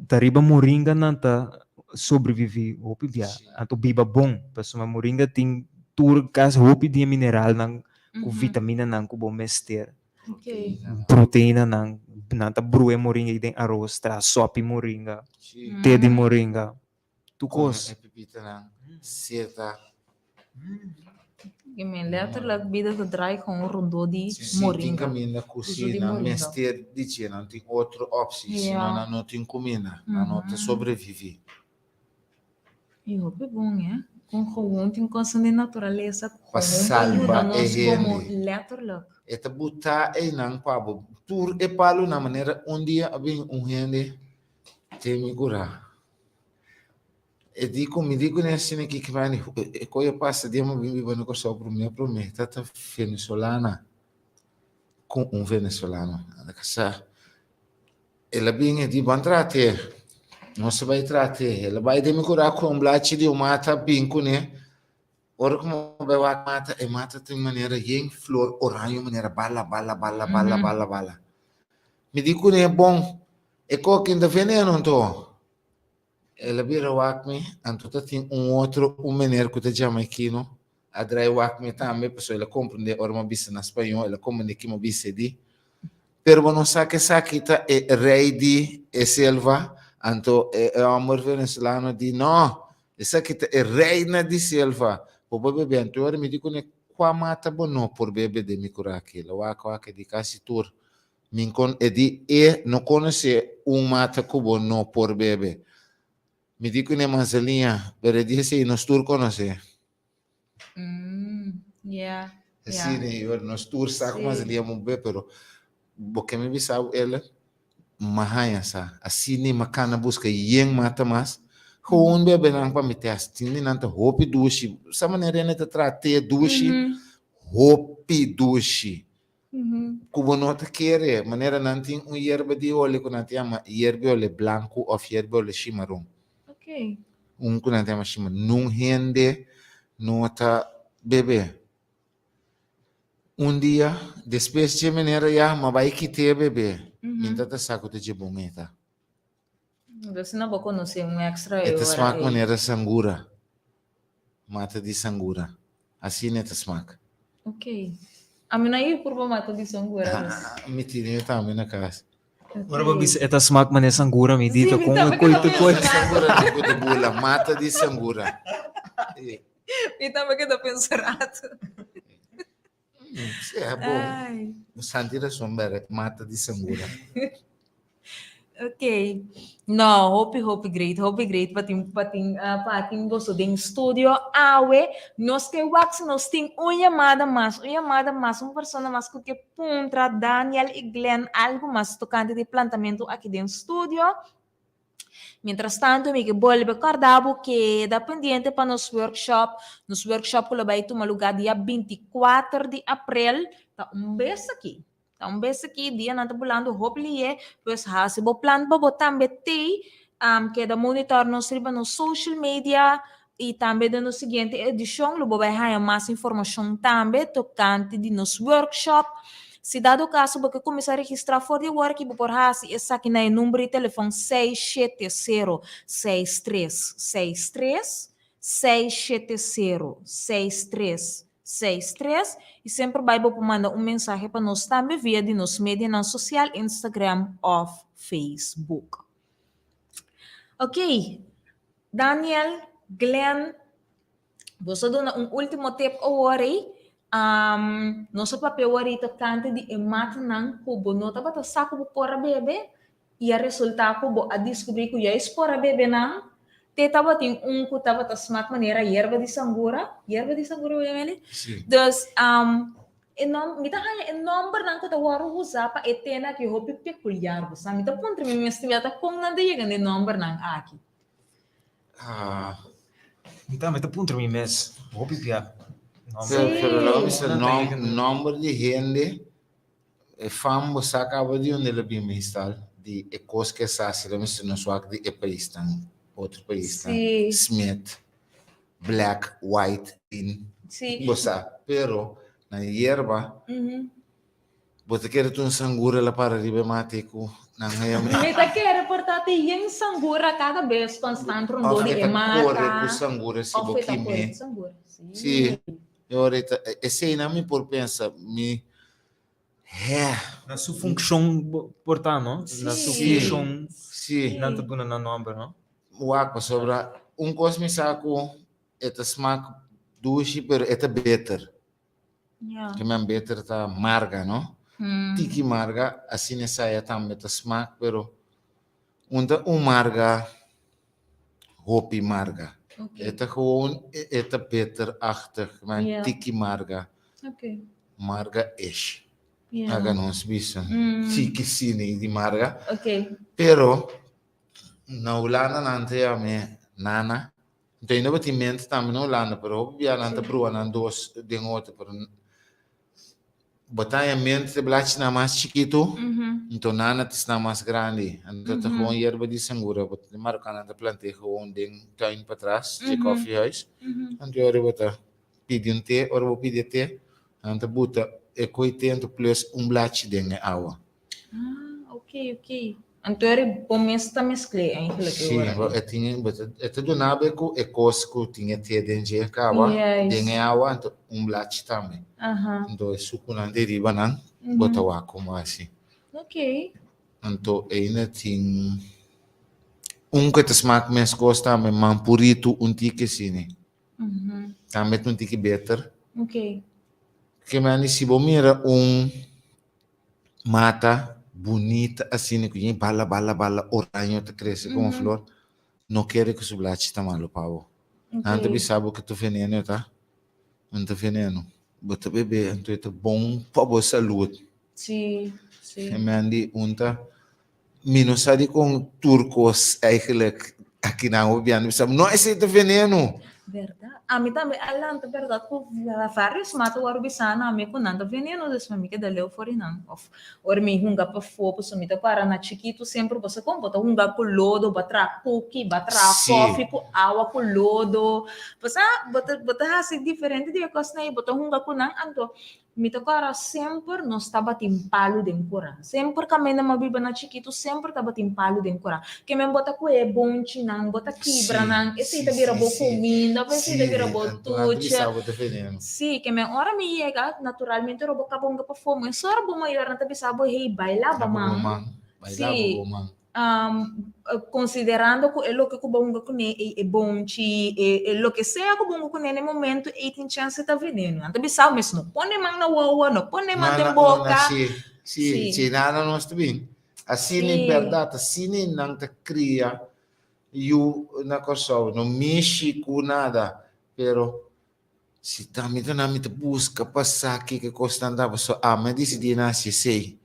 ta riba moringa nan ta sobreviví hopi bia, anto biba bon, pasobra moringa tin tur kasi hopi di e mineralnan ku vitaminanan ku bo mester, proteinanan, nan ta brua e moringa ei den aros, traha sòpi moringa, te di moringa. Tu Come kos. e pipitanan seta. I men letterlijk bida ta draai gewoon rondó di Si tin moringa. kaminda ku Uso si di nan moringa. mester di dje, nan tin otro optie, si no Ja. nan no tin kuminda, nan no ta sobreviví. I hopi bon, eh. Kon gewoon tin kosnan den naturalesa ku Pa gewoon pa yuda salba e nos komo hende. letterlijk. E ta butá einan pa bo. Tur e palunan manera un dia a bin un hende te mi kurá. E di ku mi di ku ne asina ki ki mani e koe a pasa dia mi a bin biba na Kòrsou promé promé ta ta venezolana ku un venezolano a kasá. El a bin e di ban trate nos a bai trate el a bai den mi kurá ku un blachi di un mata bin kuné ora ku mi a bai wak mata e mata tin manera yen flor oraño manera bala bala bala bala bala bala mi di kuné bon e koki ta veneno anto. El a bira wak mi, anto ta tin un otro, un meneer ku ta jamaikino, a drai wak mi tambe, pasobra el a komprendé ora mi a bisa na spañó, el a komprendé ki mi a bisa e di. Pero bo no sa ku esaki ta e rei di e selva? Anto e hòmber venezolano di, No, esaki ta e reina di selva, bo por bebe. Anto ora mi di kuné, Kua mata bo no por bebe den mi kurá aki? El a wak wak, e di, Kasi tur. Min kon e di e no konosé un mata ku bo no por bebe. Mi di kuné manzanilla, pero e di esei nos tur konosé. Mm, yeah, Sí, yeah. ne, yo, nos tur sa ku Sí. manzanilla bo bebe, pero bo ke mi bisa bo el ma haña sa. Asina mi kana buska yen mata mas. Gewoon bebe nan pa mi test. Tin di nan ta hopi dushi. Sa manera hende ta traha te dushi, hopi dushi. Ku bo no ta kere, manera nan tin un yerba di ole ku nan ta yama yerba di ole blanku òf yerba di ole shimaron. Un ku nan ta yama shimaron. Nun hende no ta bebe. Un dia, despues dje manera ya, m'a bai kit'é bebe. Mi ta ta sa ku ta dje bon e ta. Entonces no bo conoce un extra E ta ora smak ei. manera sangura. Mata di sangura. Asina e ta smak. Ok. Ami no a yu purba mata di sangura dus. Ah, mi tene yo tambe na cas. Ora bo bisa e ta smak manera sangura mi di Sí, ta mi con tambe e koi keda te koi. pensa. Sangura no ku ta bula, mata di sangura. Eh, Mi tambe keda pensa rato. Sí, é bom. Ai. Santi rason bere, mata di sangura. Ok. No, hopi, hopi great, hopi great pa tin, pa tin, uh, pa tin boso den studio awe. Nos ke wak si nos tin un llamada mas, un llamada mas, un persona mas ku ke puntra Daniel i Glenn algo mas tokante di plantamentu aki den studio. Mientras tanto mi ke bolbe kòrda bo keda pendiente pa nos workshop. Nos workshop ku lo bai tuma lugá dia 24 di aprel. Ta un bes aki. Ta un bes aki, dianan ta bulando hopi lihe, pues hasi bo plan pa bo tambe tei. Um, keda monitor nos riba nos social media i tambe den nos siguiente edishon lo bo bai haña mas informashon tambe tokante di nos workshop. Si dado kaso bo ke kuminsá registrá for di awor aki bo por hasi esaki na e number di telefòn 670 63 63, 670 63 63, i semper bai bo por manda un mensahe pa nos tambe via di nos medianan sosial Instagram òf Facebook. Ok, Daniel, Glenn, boso a duna un último tip awor ei. Um, nos a papia awor ei tokante di e matanan ku bo no tabata sa ku bo por a bebe i a resultá ku bo a diskubrí ku juist por a bebe nan. Te tabatin un ku tabata smak manera yerba di sangura. Yerba di sangura bo yama eli? Sí. Dus, um, E nom, mi ta haña e nòmbernan ku ta wòrdu usá pa e tena aki hopi pekuliar, bo sa. Mi ta puntra mi mes tambe ata kon nan ta yega na e nòmbernan aki. Ah. Mi tambe ta puntra mi mes hopi bia. Sí. Pero lo mi sa nomber di hende e fam bo sa caba di unda el a bin meestal di e cos ke sa si lo mester nos wak di e paisnan otro paisnan Sí. Smith black white green Sí. bo sa pero na yerba Mm Bo ta kere ta un sangura la para riba e mate ku nan haya mi? Mi ta kere por ta tin yen sangura kada bes konstant rondó Of di e e ta mata. kore ku sangura si Of bo e ta kore kime. ku sangura, si. Si, e ora e ta, eseinan mi por pensa, mi, hè. Na su funkshon por ta, no? Na su Si. funkshon Si. nan ta duna nan nòmber, no? Wak, pasobra un kos mi sa ku e ta smak dushi pero e ta beter. Ja. Ke men beter ta marga, no? Mm. Tiki marga, asina esaya tambe ta smak, pero un ta un marga, hopi marga. Oké. E ta gewoon, e e ta beterachtig, men Ja. tiki marga, Oké. marga-ish. Ja. Laga nos bisa. Mm. Tiki sini di marga. Oké. Pero na Hulanda nan ta yam'e nana. Anto ainda bo tin mente tambe na Hulanda, pero hopi bia nan ta brua nan dos den otro, pero bo ta haña mente ta blachi nan mas chikitu, anto nana ta esnan mas grandi. Anto ta gewoon yerba di sangura, bo ta marokano nan ta plant'é gewoon den tuin patras dje koffiehuis. Anto ora bo ta pidi un te, ora bo pidi e te, nan ta buta e koe te anto plus un blachi den e awa. Ah, ok, ok. Anto eri bo mes ta mesclé eigenlijk e Sí, ora bo ei. e tin, bo ta, e ta duna bo ku e kos ku tin e te den dje kaba, Juist. den e awa, anto un blachi tambe. Aha. Anto e sukunan di riba nan, bo ta Mhm. wak komo hasi. Ok. Anto eina tin un ku ta smak meskos tambe, mampuritu un tiki asina. Mhm. Tambe ta un tiki beter. Ok. Ke mandi si bo mira un Mata bunita asina ku yen bala bala bala oraño ta krese komo flor, no kere ku su blachi ta malo pa bo. Nan ta bisa bo ku ta veneno ta, no ta veneno. Bo ta bebe anto e ta bon pa bo salud. Sí, sí. E men di un ta, mi no sa dikon tur kos eigenlijk akinan bo biando bisa no esei ta veneno. Berdad. Ami tambe a lanta berdad ku varios mata wòrdu bisa na mi ku nan ta veneno dus mi keda leu for di nan of ora mi hunga pafó pasobra mi ta para na chikitu semper bo sa kon bo ta hunga ku lodo bo a traha kuki bo a traha kòfi ku awa ku lodo bo sa bo ta bo ta hasi diferente di e kosnan ei bo ta hunga ku nan anto Mi ta kòrda semper nos tabatin palu den kura. Semper kaminda mi a biba na chikitu semper tabatin palu den kura. Ke men bo ta kuhe bonchinan, bo ta kibra nan, esei ta bira bo kuminda of esei ta bira bo tuche. Sí, ke men ora mi yega naturalmente ora bo kaba hunga pafó, mesora bo mayornan ta bisa bo, hey, bai laba man. Sí. Considerando cu e loke cu bo hunga cune ei e bonchi, e e loke sea cu bo hunga cune na e momento ei tin chance ta veneno. Nan ta bisa mes no pone man na wowo, no pone man den boca. Si, si, si, nada nos ta bin. Asina e berdad, asina e nan ta cria yu na Corsou. No mishi cu nada, pero si ta mi ta nan mi ta busca pa sa kiko e cosnan ta, pasobra ami a dicidi na haci esey.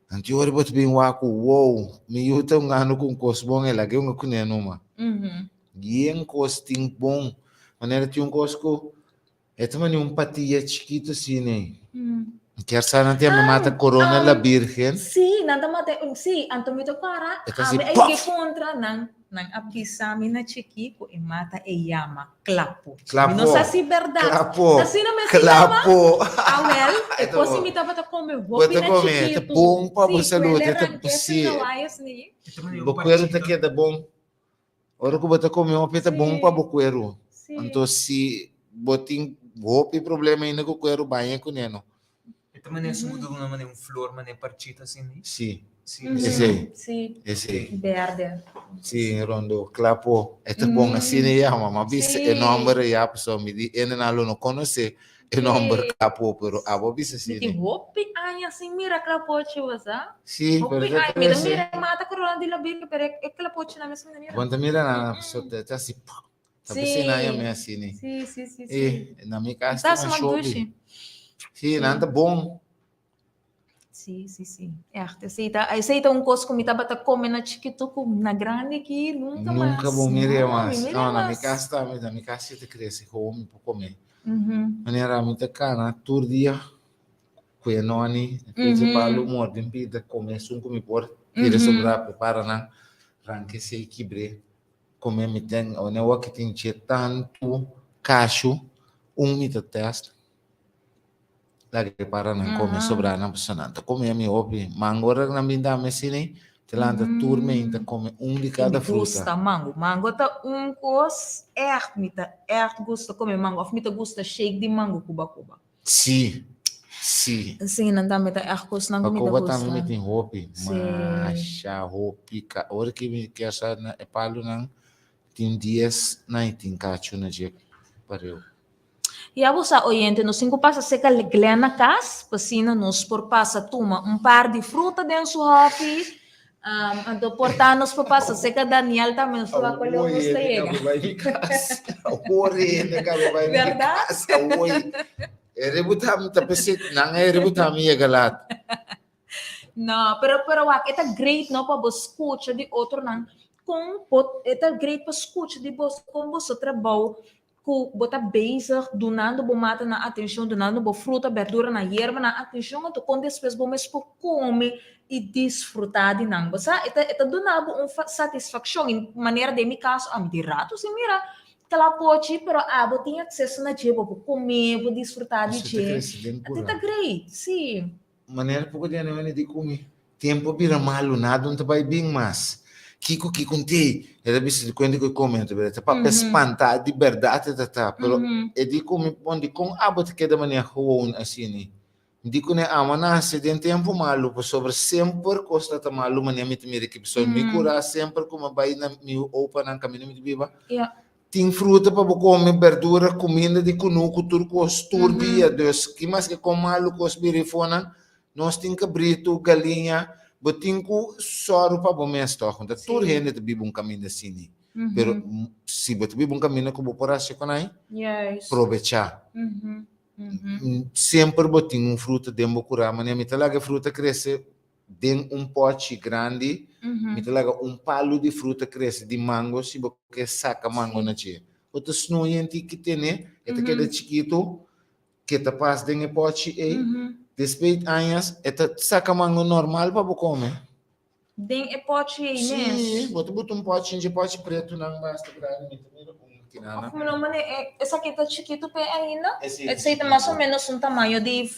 Anto ora bo ta bin wak ku wow, mi yu ta hungando ku un kos bon, e laga e hunga kuné numa. Yen kos tin bon. Manera tin un kos ku e ta mane un patia chikitu asina ei. Kier sa nan ta yama mata corona la virgen. Sí, nan ta mata, sí, anto mi ta kòrda, E ta hasi ami a pòf! yega kontra nan, nan a bisa mi na chikí ku e mata e yama Klapo. Klapo. Mi no sa si berdad. Klapo. Asina mes se yama? Klapo. Awel, e E ta kos bon. mi tabata kome Bo hopi ta na kome, e ta chikitu. bon pa bo Si, salud. ku E el ta, ranke si. sin kawayas ni. Bo kueru ta keda bon. Ora ku bo ta kome hopi e ta bon pa bo kueru. Si. Anto si bo tin hopi problema ainda ku kueru, baña kuné no. E ta manera su muda una manera un flor manera parchita así ni? Sí. Sí. Esei. Sí. Esei. Berde. Sí, rondo klapo. E ta bon asina e yama. Ma bisa e nomber e ya pasobra mi di hendenan lo no konosé e nomber klapo, pero abo bisa Mi asina. tin hopi aña sin mira klapochi bo sa. Sí, pero Hopi ta aña. Mi ta trese. mira e mata corona di la Birgen, pero e klapochi nan mes mi no mira. Bo ta mira nan, pasobra ta hasi puk. Ta Sí. nan yama asina. Sí, sí, sí, sí. E na mi kas Ta tin smak shopi. dushi. Sí, nan ta bon. Sí, sí, sí. Echt, esei ta, esei ta un kos ku mi tabata kome na chikitu ku na grandi aki nunka mas. Nunka bo mir'é No, mi mas. mir'é No, na mi mas. kas tambe, na mi kas si ta krese gewoon mi por kome. Mhm. Manera mi ta kana tur dia ku e noni, ku e palu morde un pida, kome esun ku mi por tira sobrá, prepara nan, ranka esei kibr'é, kome mi ten, awor awor ki tin dje tantu kashu, un mi ta tèst. Laga e para nan come sobra nan pasobra nan ta come mi hopi. Mango ora nan bin dame asina te lanta tur meinta come un di cada Mi fruta. gusta mango. Mango ta un cos echt mi ta echt gusta come mango of mi ta gusta shake di mango cuba cuba. Si, si. Si nan tambe ta echt cosnan cu mi ta Bacoba gusta. tambe mi tin hopi. Si. Masha hopi. Ora ki mi kier sa na e palunan tin dies na y tin cacho na dje pareu. Ya bo sa oyente, nos tin ku pasa seka Glen na kas, pa asina nos por pasa tuma un par di fruta den su hòfi. Anto por ta nos por pasa seka Daniel tambe, nos ta wak kual nos ta yega. Awor hende kabe bai mi kas. Awor hende kabe bai mi kas. Awor. E rebutá mi ta pensé, nan e rebutá mi yega lat. No, pero pero wak, e ta great no pa bo skucha di otronan kon bo, e ta great pa skucha di boso kon boso trabou ku bo ta bezig dunando bo matanan atenshon, dunando bo fruta, berduranan, yerbanan atenshon, anto kon despues bo mes por kome i disfrutá di nan. Bo sa, e ta e ta duna bo un satisfakshon i manera den mi kaso ami di ratu si mira kalapochi pero abo tin akseso na dje, bo por kome, bo disfrutá di Esei ta dje. krese den Anto e ta kura. great, si. Manera poko di aña di ku mi tempu a bira malu, nada no ta bai bin mas. Kiko kiko un tei? E ta bisa di kuenta ku e kome ta bira ta papia spantá di bèrdat e ta ta, pero e di ku mi bon dikon abo ta keda manera gewoon asina? Mi di kuné amo nase den tempu malu pasobra semper kos ta ta malu manera mi ta mira ki pasobra mi kura semper ku mi bai na mi opanan kaminda mi ta biba. Tin fruta pa bo kome, berdura, kuminda di kunuku, tur kos, tur dia. Dus, ki maske kon malu kos bira efonan, nos tin kabritu, galiña, bo tin ku sòru pa bo mes tòg. Nta tur hende ta biba un kaminda asini. Pero si bo ta biba un kaminda ku bo por hasi kon ai, probechá. Semper bo tin un fruta den bo kurá. Manera mi ta laga e fruta krese den un pòchi grandi, mi ta laga un palu di fruta krese di mango, si bo ke saka mango na dje. Bo ta snoei en tiki tene, e ta keda chikitu, ke ta pas den e pòchi ei. Despues di añas, e ta saka mango normal pa bo kome. Den e pòchi ei mes? Sí, bo ta buta un pòchi, dje pòchi pretunan basta grandi, mi ta mira un kinana. Òf no, mane, esaki ta chikitu p'e ainda? Esei ta mas o ménos un tamaño di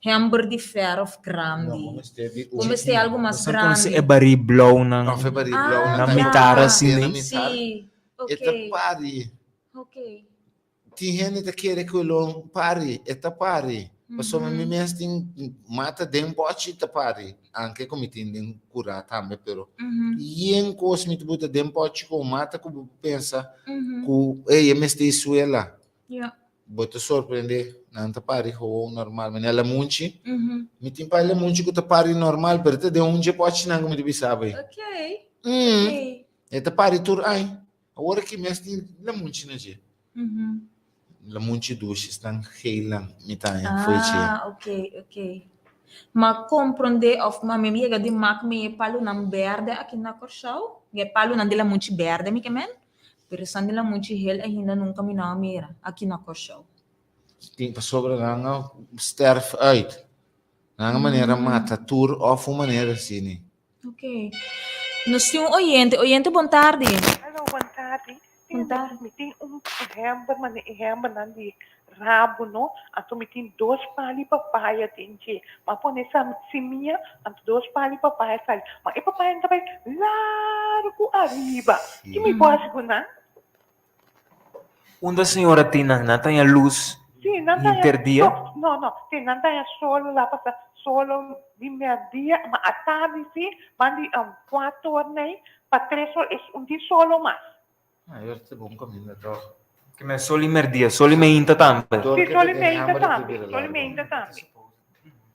Hember di verf grandi. No, bo mester di Bo mester algo mas Bosan conoce grandi. e barí blauwnan? Of e barí blauw Ah, Na ta mitar ja. asina. Na mitar. Sí, E ta ok. pari. Ok. Tin hende ta kere ku e lo pari, e ta pari. Pasobra mi mes tin mata den pòchi ta pari. Anke ku mi tin den kurá tambe, pero yen kos mi ta buta den pòchi ku mata ku bo pensa ku ey e mester e suela. Ja. Bo ta sorprende, nan ta pari gewoon normal. Manera lamunchi, mi tin pari lamunchi ku ta pari normal, pero ta den un dje pochinan ku mi ta bisa bo. Ok, ok. E ta pari tur ai. Awor aki mes tin lamunchi na dje. Lamunchi dushi, esnan geelnan mi ta haña fo'i dje. Ah, ok, ok. M'a komprondé òf m'a mi yega di mak mi e palunan bèrdè aki na Kòrsou. E palunan di lamunchi bèrdè mi ke men. Pero esnan di lamunchi hel ainda nunka mi no a mira aki na Kòrsou. Tin pasobra nan a sterf uit. Nan a manera mata tur òf un manera asini. Ok. Nos tin un oyente. Oyente bon tardi. Hallo, bon tardi. Bon tardi. Mi tin un hember, mane e hembernan di rabo no, anto mi tin dos pali papaya den dje. M'a pone sa simia, anto dos pali papaya sali. Ma e papayanan ta bai largu ariba. Ki mi por hasi ku nan? Unda señora tin nan? Nan ta haña lus Sí, nan ta haña hinter dia? No, no, sí, nan ta haña solo la pasa solo di merdia, ma atardi sí, ban di cuatro or nei pa tres or es un tin solo mas. Ah, yo ta bon caminda toch. Ke men sol i merdia, sol i meinta tambe. Dor Sí, ke sol ta i den meinta hamber ta tambe, bira sol i largo. meinta tambe.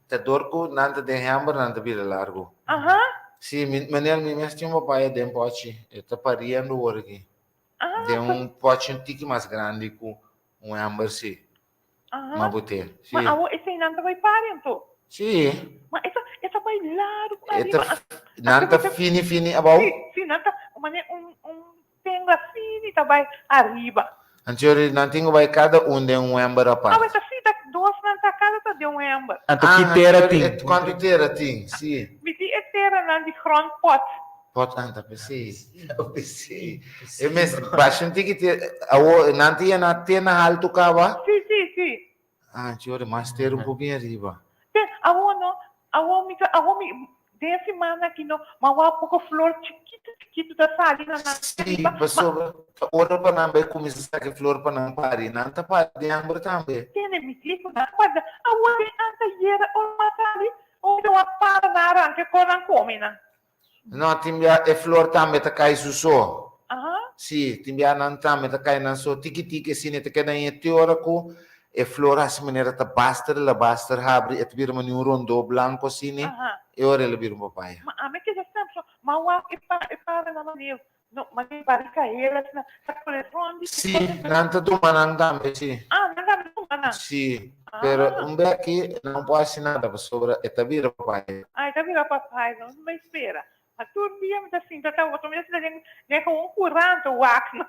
Ta dor ku nan ta den hamber nan ta bira largo. Aha. Sí, mi, meneer, mi mes tin un papaya den pochi. E ta pariendo awor aki. Ah, Den un pochi un tiki mas grandi ku un hamber, sí. Aha. Ma bo te, sí. Ma awor eseinan ta bai pari anto? Sí. Ma e ta, e ta bai largu E ta, ariba. nan ta fini fini abou? Sí, sí, nan ta manera un, un tengla fini ta bai ariba. Anterior nan tin ku bai kada un den un hember apart. Awe ta sí, ta dos nan ta kada ta den un hember. Anto ki tera tin? Kuantu tera tin? Sí. Mi tin e teranan di grondpot. Pot nan ta pesei. Pesei. E mes basha un tiki te awo nan ta yena te na haltu kaba? Sí, sí, sí. Ah, anterior mas tera un poco ariba. Te awo no, awo mi ta awo mi den e siman aki no, ma wak poko flor chikitu chikitu ta sali na nan Sí, ariba, ma pasobra ta ora pa nan bai kuminsá saka e flor pa nan pari. Nan ta pari den hamber tambe. Tene mi di ku nan guarda awo den antayera ora mas sali, ora ta wak para nan aranka e kor nan kome nan. No, tin bia e flor tambe ta kai su so. Aha. Sí, tin bia nan tambe ta kai nan so. Tiki tiki asina e ta keda en e te ora ku e flor hasi manera ta baster, el a baster habri, e ta bira manera un rondó blanko asina, Aha. e ora el a bira un papaya. Ma ami keda stamp so, ma wak e pa e para na manera No, ma den barika hel asina ta pone rond di Sí, nan ta tuma nan tambe, sí. Ah, nan tambe tuma nan. Sí, pero un bek aki nan por hasi nada pasobra e ta bira papaya. Ah, e ta bira papaya, no mi spera. Ma tur dia mi ta sinta ta otro, mi ta sinta den den gewoon courant wak nan.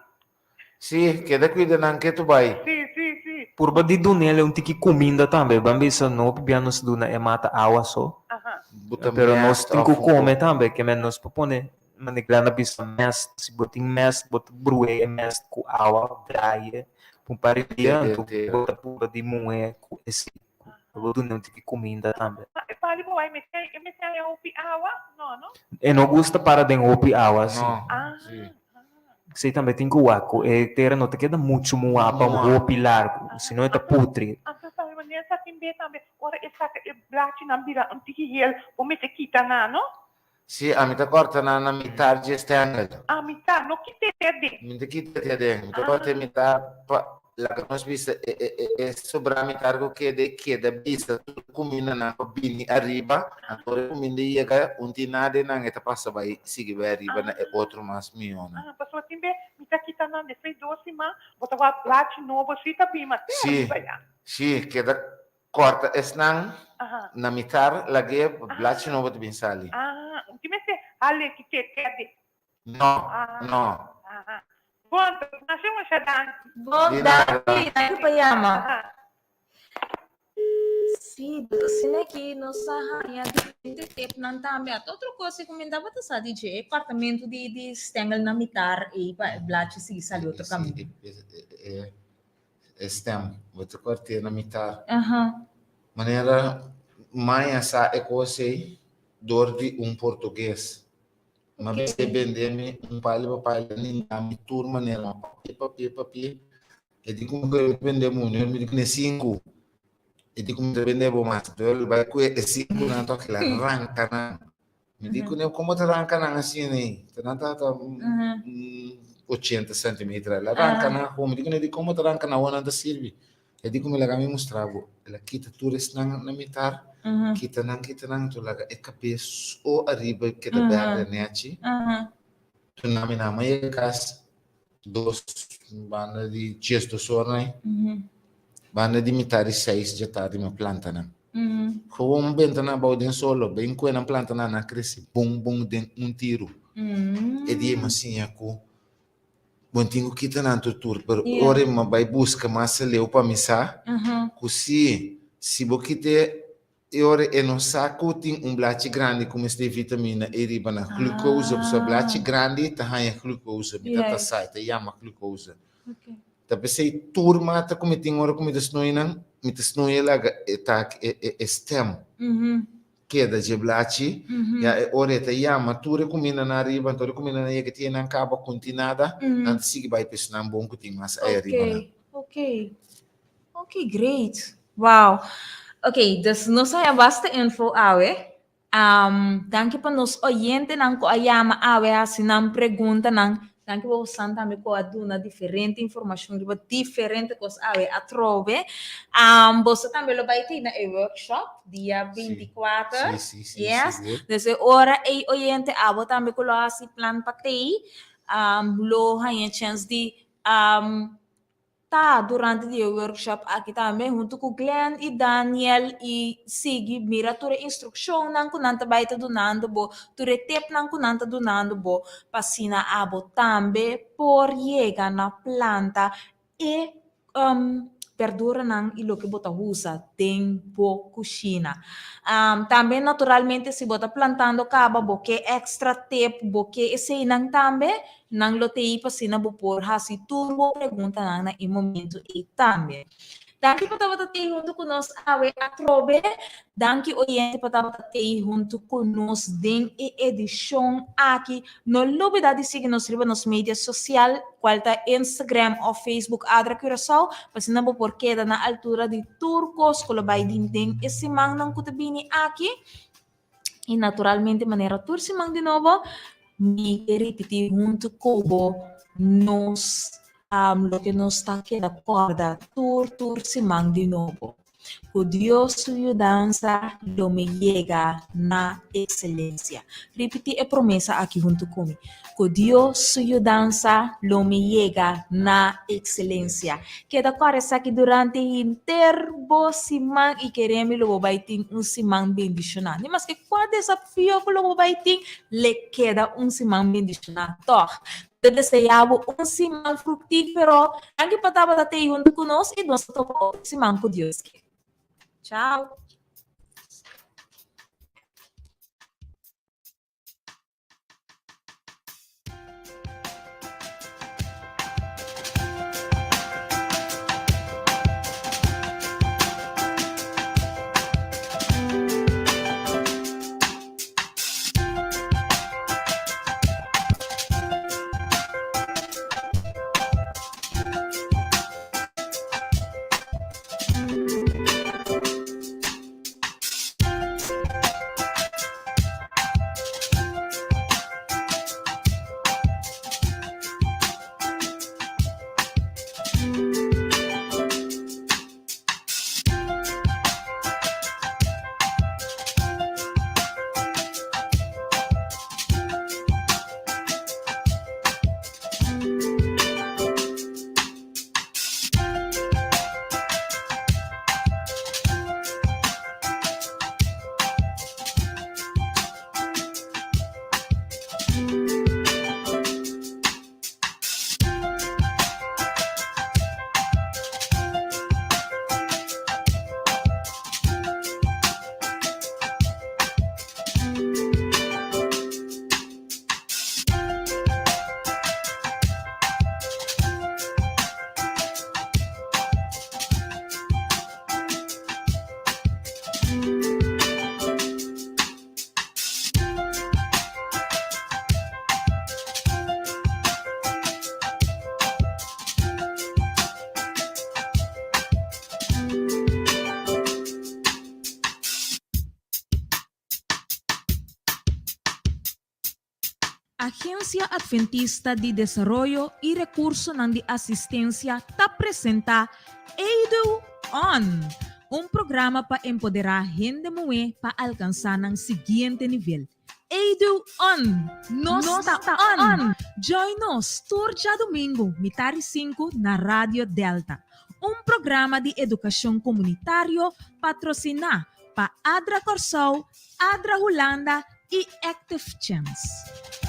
Sí, keda cuida nan ke tu bai. Sí, sí, sí. Purba di dun'el un tiki cuminda tambe. Ban bisa no pabia nos duna e mata awa so. Aha. Buta Pero nos mest tin of cu un come tambe, ke men nos por pone Mane Glenda bisa mest, si bo tin mest bo ta bru'e e mest ku awa, draai'e pa un par di dia, anto bo ta purba di muh'e ku esei. Bo duna un tiki kuminda tambe. Ma e pali bo bai mete e mete den hopi awa? No, no? E no gusta para den hopi awa, si. No, Ah, si. Esei tambe tin ku wak ku e tera no ta keda muchu muhá pa hopi largu, sino e ta putri. Anto tambe manera sa tin be tambe ora e saka e blachinan bira un tiki hel, bo mester kita nan, no? Sí, ami ta kòrta nan na mitar dje stèngel. A mitar, no kit'é te aden. Mi ta kita te aden. Mi ta kòrta e mitar pa laga nos bisa e e e e sobrá mitar ku keda e keda bisa tur kumindanan pa bini ariba. Anto ora e kuminda yega un tin nada den nan e ta pasa bai sigui bai ariba na e otro mas mihónan. Ah, pasobra tin be mi ta kita nan despues dos siman bo ta wak blachi nobo si ta bini mas te Sí, ariba ya. sí, keda Corta esnan na mitar lag'é blachi nobo ta bin sali. Ah, un ti mester hale ki te terde. No, no. Ah, bon, masha masha danki. Bon, Di nada. danki, danki pa yama. Sí, asina aki nos a haña diferente tipnan tambe. Ata otro kos ku mi tabata sa di dje, e kortamentu di di stengel na mitar ei pa e blachi sigui sali otro kaminda. E stem, bo ta kort'é na mitar. Aha. Manera maña sa e kos ei dor di un portugues. M'a bis'é bende mi un pali pa pali ni na mi tur manera. M'a papia, papia, papia. E di kuma ku e bende mundu, mi di kuné sinku. E di kuma ta bende bo mas. Pero el bai ku e sinkunan tok el a ranka nan. Mi di kuné, komo ta ranka nan asina ei? Ta nan tabata 80 centimeter. El a ranka nan aho. Mi di kuné, di komo ta ranka nan aho nan ta sirbi? E di ku mi laga mi mustra bo. El a kita tur esnan na mitar, kita nan, kita nan, anto laga e kabes so ariba e keda berde nechi. Tuna mi nan a yega kas dos banda di diesdos ora ei, banda di mitar di seis dje tardi mi a planta nan. Gewoon benta nan abou den solo, ben kue nan planta nan, nan krese bon bon den un tiru. E dia mi a siña ku bo tin ku kita nan tur tur, pero ora mi a bai buska mas aleu pa mi sa ku si, si bo kit'e E ora e no sa ku tin un blachi grandi ku mester vitamina e riba na glucose, pasobra blachi grandi ta haña glucose, mi ta ta sa, e ta yama glucose. Ta p'esei tur mata ku mi tin ora ku mi ta snui nan, mi ta snui e laga e tak e e e stem keda dje blachi, ya e ora e ta yama tur e kumindanan ariba, anto ora e kumindanan yega tin e nan kaba kunti nada, nan ta sigui bai pa esnan bon ku tin mas ei ariba nan. Ok, ok great. Wow. Ok, dus nos haya basta info awe. Um, danki pa nos oyentenan ku a yama awe hasi nan preguntanan. Danki pa bosan tambe ku a duna diferente informashon riba diferente kos awe atrobe. Um, boso tambe lo bai tei na e workshop dia 24. Sí, sí, sí, Yes. sigur. Dus e ora ei oyente abo tambe ku lo hasi plan pa tei, um, lo haña chèns di um, ta durante di e workshop aki tambe huntu ku Glenn i Daniel i sigui mira tur e instrukshonnan ku nan ta bai ta dunando bo, tur e tipnan ku nan ta dunando bo pa asina abo tambe por yega na planta e berduranan i loke bo ta usa den bo kushina. Tambe naturalmente si bo ta plantando kaba bo ke extra tip, bo ke eseinan tambe, nan lo ta ei pa asina bo por hasi tur bo preguntanan na e momento ei tambe. Danki pa tabata tei huntu ku nos awe atrobe. Danki oyente pa tabata tei huntu ku nos den e edishon aki. No lubida di sigui nos riba nos media sosial, kual ta Instagram òf Facebook Adra Curaçao, pa asina bo por keda na altura di tur kos ku lo bai din den e simannan ku ta bini aki. I naturalmente manera tur siman di nobo, mi ke ripití huntu ku bo nos loke nos ta keda kòrda tur tur siman di nobo. Ku Dios su yudansa lo mi yega na ekselensia. Ripití e promesa aki huntu ku mi. Ku Dios su yudansa lo mi yega na ekselensia. Keda kòrda esaki durante henter bo siman i kere mi lo bo bai tin un siman bendishoná. Ni maske kua desafio ku lo bo bai tin, le keda un siman bendishoná tòg. Ta deseá bo un siman fruktífero. Danki pa tabata tei huntu ku nos i nos ta topa otro siman ku Dios ke. Chao. Agencia Adventista di Desaroyo y Recursonan di Asistencia ta presenta Edu On! Un programa pa empoderá hende muhé pa alkansá nan siguiente nivel. Edu On! Nos ta on! Join nos tur djadumingu mitá di sinku na Radio Delta. Un programa di edukashon komunitario patrosiná pa Adra Kòrsou, Adra Hulanda i Active Chance.